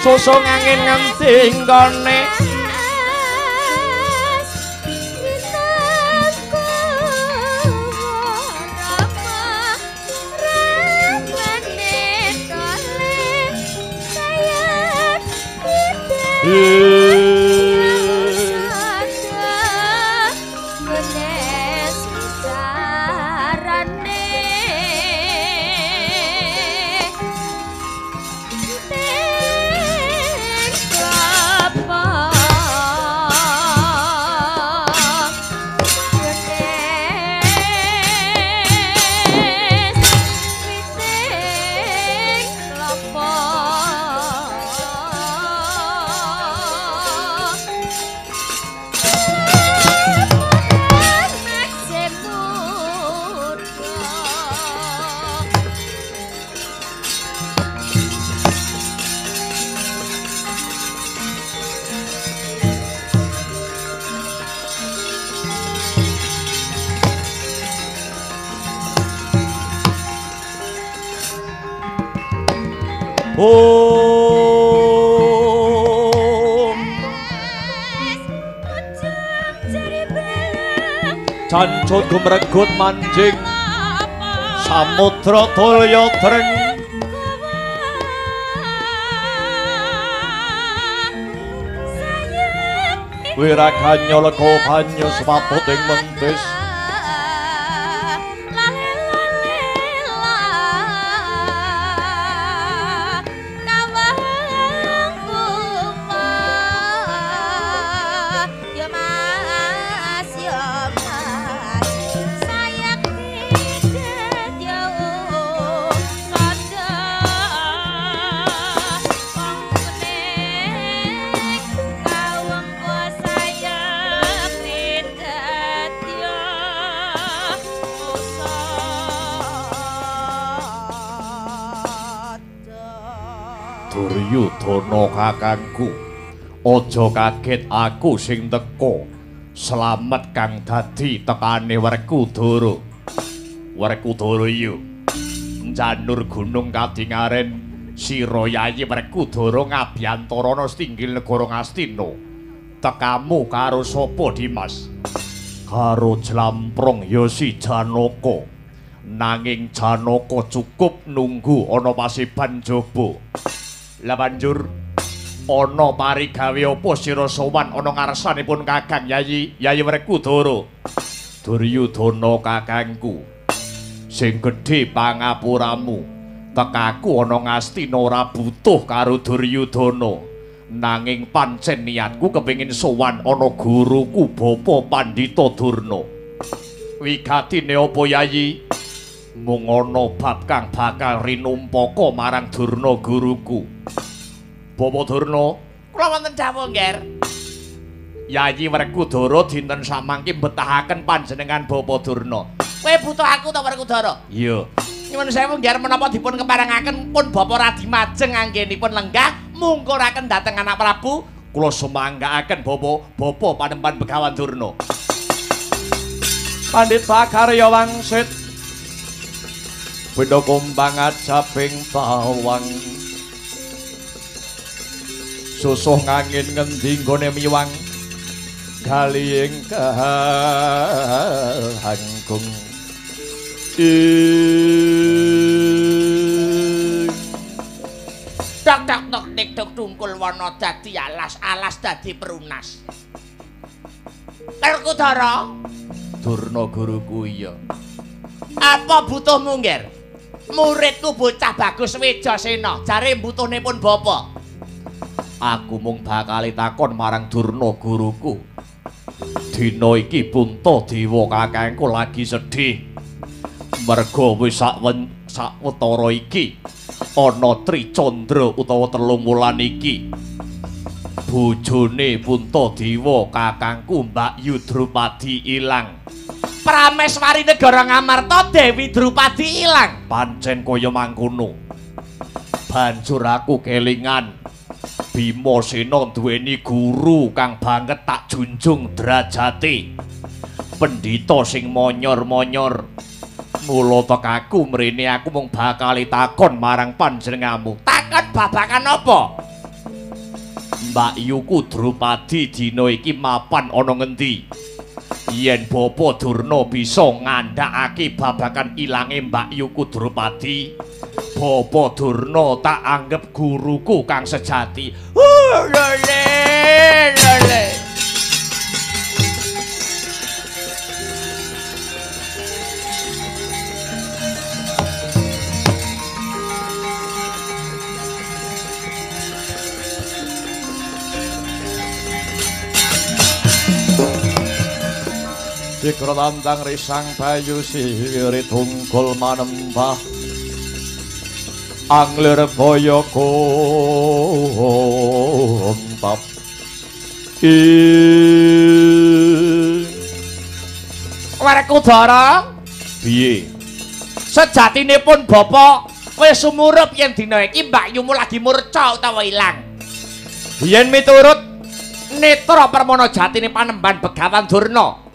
susung angin ngendi nggone Om Cancut gumregut manjing samudra dulya dreng wiraganya lega banyu semaput ing mentis Duryudana kakangku, aja kaget aku sing teka. Slamet kang dadi tekane Werkudara. Werkudara iya. Njanur gunung kadingaren sira Yayi Werkudara ngabyantarana setinggil negara Ngastina. Tekamu karo sapa, Dimas? Karo Jlamprong ya si Janaka. Nanging Janaka cukup nunggu ana pasiban jaba. Lah banjur ana parigawe apa sira sowan ana ngarsanipun Kakang Yayi Yayi Werkudara? Duryudana kakangku, sing gedhe pangapuramu, tekaku ana Ngastina ora butuh karo Duryudana. Nanging pancen niatku kepengin sowan ana guruku Bapa Pandhita Durna. Wigatine apa Yayi? Mung ana bab kang bakal rinumpaka marang Durna guruku. Bapa Durna, kula wonten dawuh, Ngger. Yayi Werkudara dinten samangke mbetahaken panjenengan Bapa Durna. Kowe butuh aku ta Werkudara? Iya. Nyuwun sewu, Ngger, menapa dipun keparengaken pun Bapa Radi Majeng anggenipun lenggah mungkuraken dhateng anak Prabu? Kula sumanggaaken Bapa, Bapa panempan Begawan Durna. Pandhita Karya wangsit benda kumbang ajabing tawang susuh ngangin ngendi nggone miwang galihing kahanggung ing tok tok tok tik tok tungkul wana dadi alas, alas dadi perunas. Werkudara, Durna guruku iya. Apa butuhmu, Ngger? Muridku bocah bagus Wijasena, jare butuhne pun bapa. Aku mung bakal takon marang Durna guruku. Dina iki Puntadewa kakangku lagi sedih. Merga wis sawetara iki ana Tricandra utawa telung wulan iki. Bojone Puntadewa kakangku Mbak Yu Drupadi ilang. Prameswari negara Ngamarta Dewi Drupadi ilang. Pancen kaya mangkono. Banjur aku kelingan Bima Sena duweni guru kang banget tak junjung derajate. Pendhita sing monyor-monyor. Mula tekaku mrene aku mung bakal takon marang panjenenganmu. Takon babagan apa? Mbak Yuku Drupadi dina iki mapan ana ngendi? Yen Bapa Durna bisa ngandhakake babagan ilange Mbak Yuku Drupadi, Bapa Durna tak anggep guruku kang sejati. Lele lele. Dikra tandang risang bayu siwiri tungkul manembah anglir baya gontap ing Werkudara. Piye sejatinipun Bapak wis sumurup yen dina iki Mbak Yumu lagi murca utawa ilang. Yen miturut netra permana jatine panembahan Begawan Durna,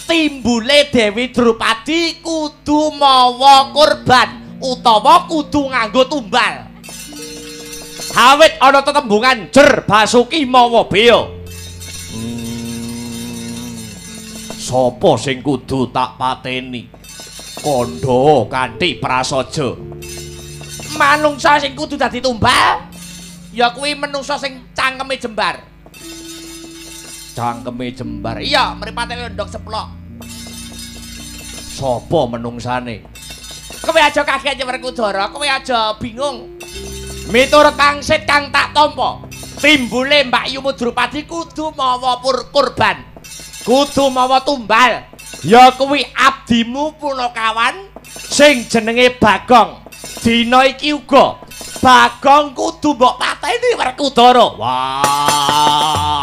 timbule Dewi Drupadi kudu mawa kurban utawa kudu nganggo tumbal. Awit ana tetembungan jer basuki mawa bea. Sapa sing kudu tak pateni? Kandha kanthi prasaja. Manungsa sing kudu dadi tumbal ya kuwi menungsa sing cangkeme jembar. Cangkeme jembar. Iya, mripate ndok seplok. Sapa menungsane? Kowe aja kaget Werkudara, kowe aja bingung. Miturut pangsit kang tak tampa, timbule Mbak Yumu Drupadi kudu mawa kurban, kudu mawa tumbal. Ya kuwi abdimu punakawan sing jenenge Bagong. Dina iki uga Bagong kudu mbok pateni Werkudara. Wah.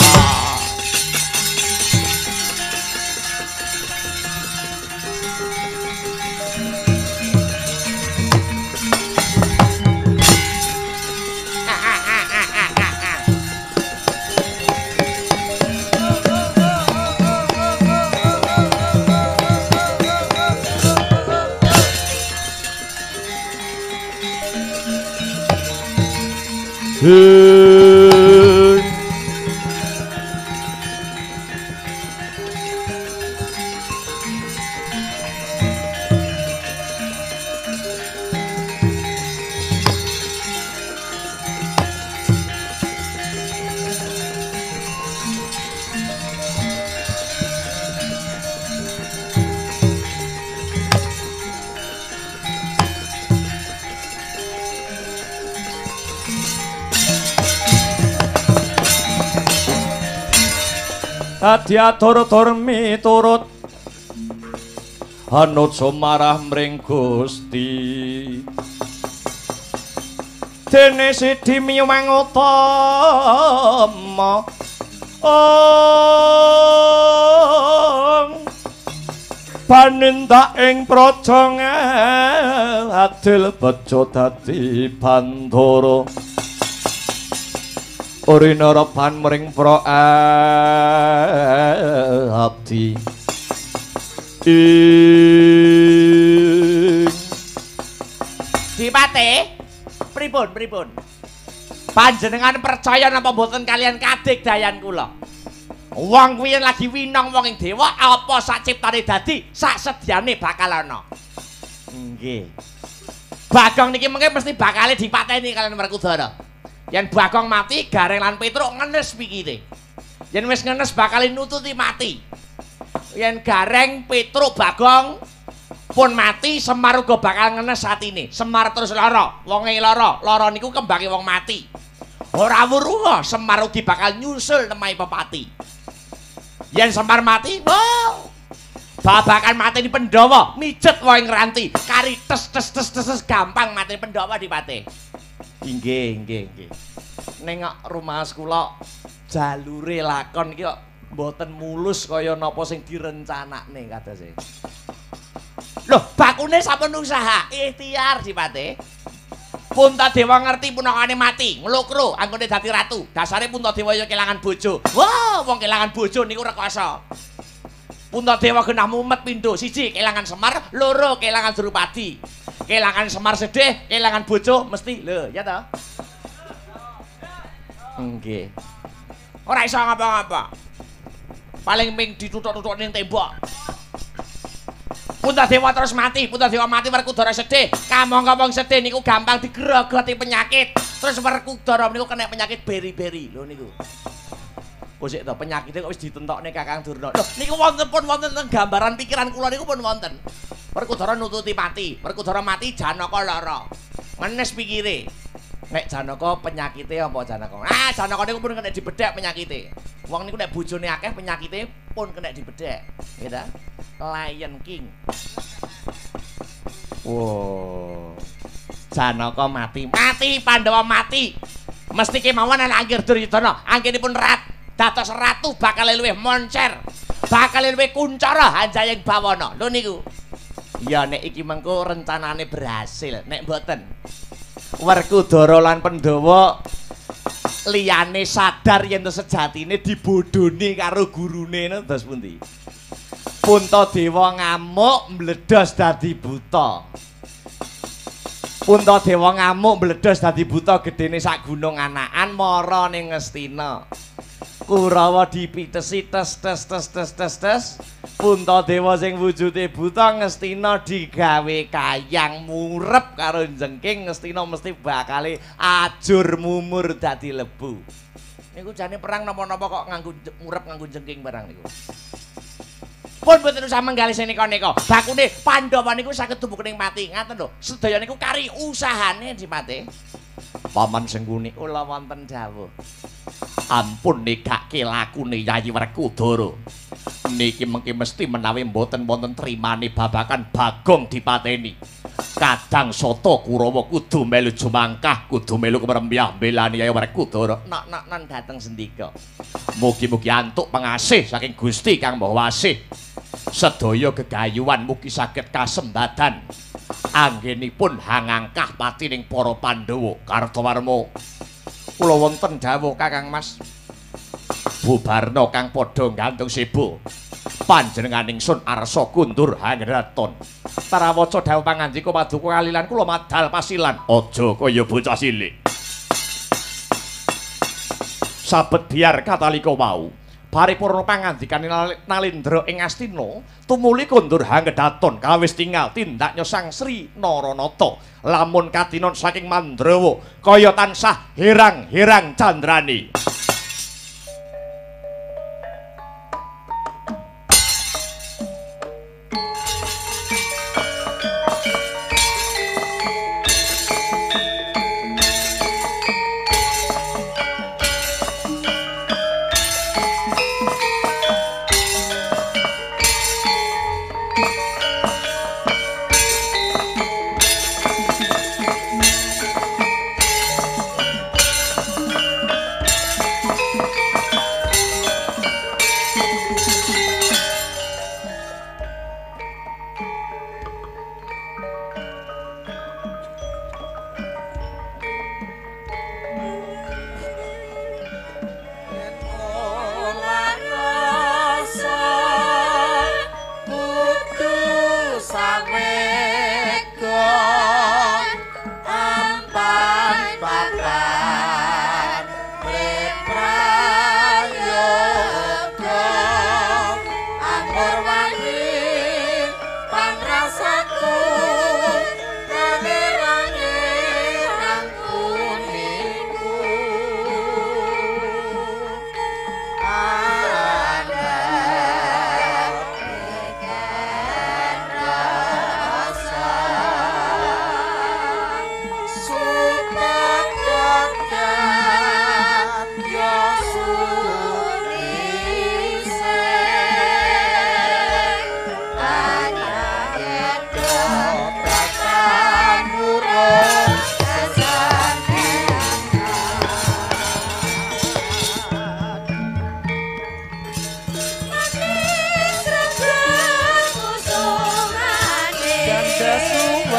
Diatur-tur miturut anut sumarah mring Gusti. Dene sidi miyuwang utama ong panindak ing praja adil bejo dadi bandara. Urina reban mring pra abdi ing Dipate pripun pripun panjenengan percaya napa mboten kalian kadigdayan kula? Wong kuwi yen lagi winong wong ing dewa apa sak ciptane dadi sak sedyane bakal ana. Nggih. Bagong niki mengke mesti bakale dipateni kalian Werkudara. Yen Bagong mati, Gareng lan Petruk ngenes pikire. Yen wis ngenes bakal nututi mati. Yen Gareng, Petruk, Bagong pun mati, Semar uga bakal ngenes atine. Semar terus lara, wonge lara, lara niku kembange wong mati. Ora wurunga, Semar ugi bakal nyusul nemahi pepati. Yen Semar mati, oh, babakan mateni Pandhawa, mijet wae ngranti, kari tes tes tes tes gampang mateni Pandhawa dipate. Inggih, inggih, inggih. Ning kok rumaos kula jalure lakon iki kok mboten mulus kaya napa sing direncanakne kadose. Loh, bakune sampun usaha, ikhtiar dipate. Puntadewa ngerti punakane mati, nglokro anggone dadi ratu. Dasare Puntadewa ya kelangan bojo. Wah, wong kelangan bojo niku rekoso. Puntadewa genah mumet pindho, siji kelangan Semar, loro kelangan Drupadi. Kelangan Semar sedih, kelangan bojo mesti lho, ya ta? Nggih. Ora iso ngapa-ngapa. Paling ming dituthuk-tuthuk ning tembok. Puntadewa terus mati, Puntadewa mati Werkudara sedih. Kamangka wong sedih niku gampang digrogoti penyakit. Terus Werkudara niku kena penyakit beri-beri. Lho niku. Kok sik to penyakite kok wis ditentokne Kakang Durna. Lho niku wonten pun wonten teng gambaran pikiran kula niku pun wonten. Werkudara nututi pati, Werkudara mati Janaka lara. Ngenes pikire. Nek Janaka penyakite apa Janaka? Ah, Janaka niku pun kena dibedhek penyakite. Wong niku nek bojone akeh penyakite pun kena dibedhek. Nggih ta? Lion King. Wow. Janaka mati, mati Pandhawa mati. Mesti kemawon ana Anggir Duryudana, anggenipun rat dados ratu bakal luwih moncer. Bakal luwih kuncara hanjayeng bawana. Lho niku. Ya nek iki mengko rencanane berhasil, nek mboten Werkudara lan Pandhawa liyane sadar yen to sejatine dibodhoni karo gurune ngono terus pundi? Puntadewa ngamuk mbledos dadi buta. Puntadewa ngamuk mbledos dadi buta gedene sak gunung anakan mara ning Ngastina. Kurawa dipitesi tes tes tes tes tes tes. Puntadewa sing wujude buta Ngastina digawe kayang murep karo jengking Ngastina mesti bakale ajur mumur dadi lebu. Niku jane perang napa-napa kok nganggo murep nganggo jengking barang niku. Pun boten usah menggalih sing nika-nika. Bakune Pandhawa niku saged tumbuk ning pati. Ngaten lho. Sedaya niku kari usahane Dipate. Paman Sengkuni kula wonten dawuh. Ampun negake lakune Yayi Werkudara. Niki mengki mesti menawi mboten wonten trimane babakan Bagong dipateni. Kadang Sata Kurawa kudu melu jumangkah, kudu melu kemrembyah mbelani Yayi Werkudara. Nok-nok-non dhateng sendika. Mugi-mugi antuk pengasih saking Gusti Kang Maha Wasih. Sedaya gegayuhan mugi saged kasembadan anggenipun hangangkah patining para Pandhawa. Kartawarma kula wonten dawuh Kakang Mas. Bubarna kang padha gantung seba. Panjenengan ingsun arsa kundur hangraton. Tarawaca dawuh pangandika paduka kalilan kula madal pasilan. Aja kaya bocah cilik. Sabet biar katalika wau. Paripurna pangandikane Nalendra ing Astina tumuli kondur hanggedaton kawis tingal tindaknya Sang Sri Naranata lamun katinon saking Mandrawa kaya tansah herang-herang candrane.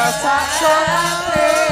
Sak sore.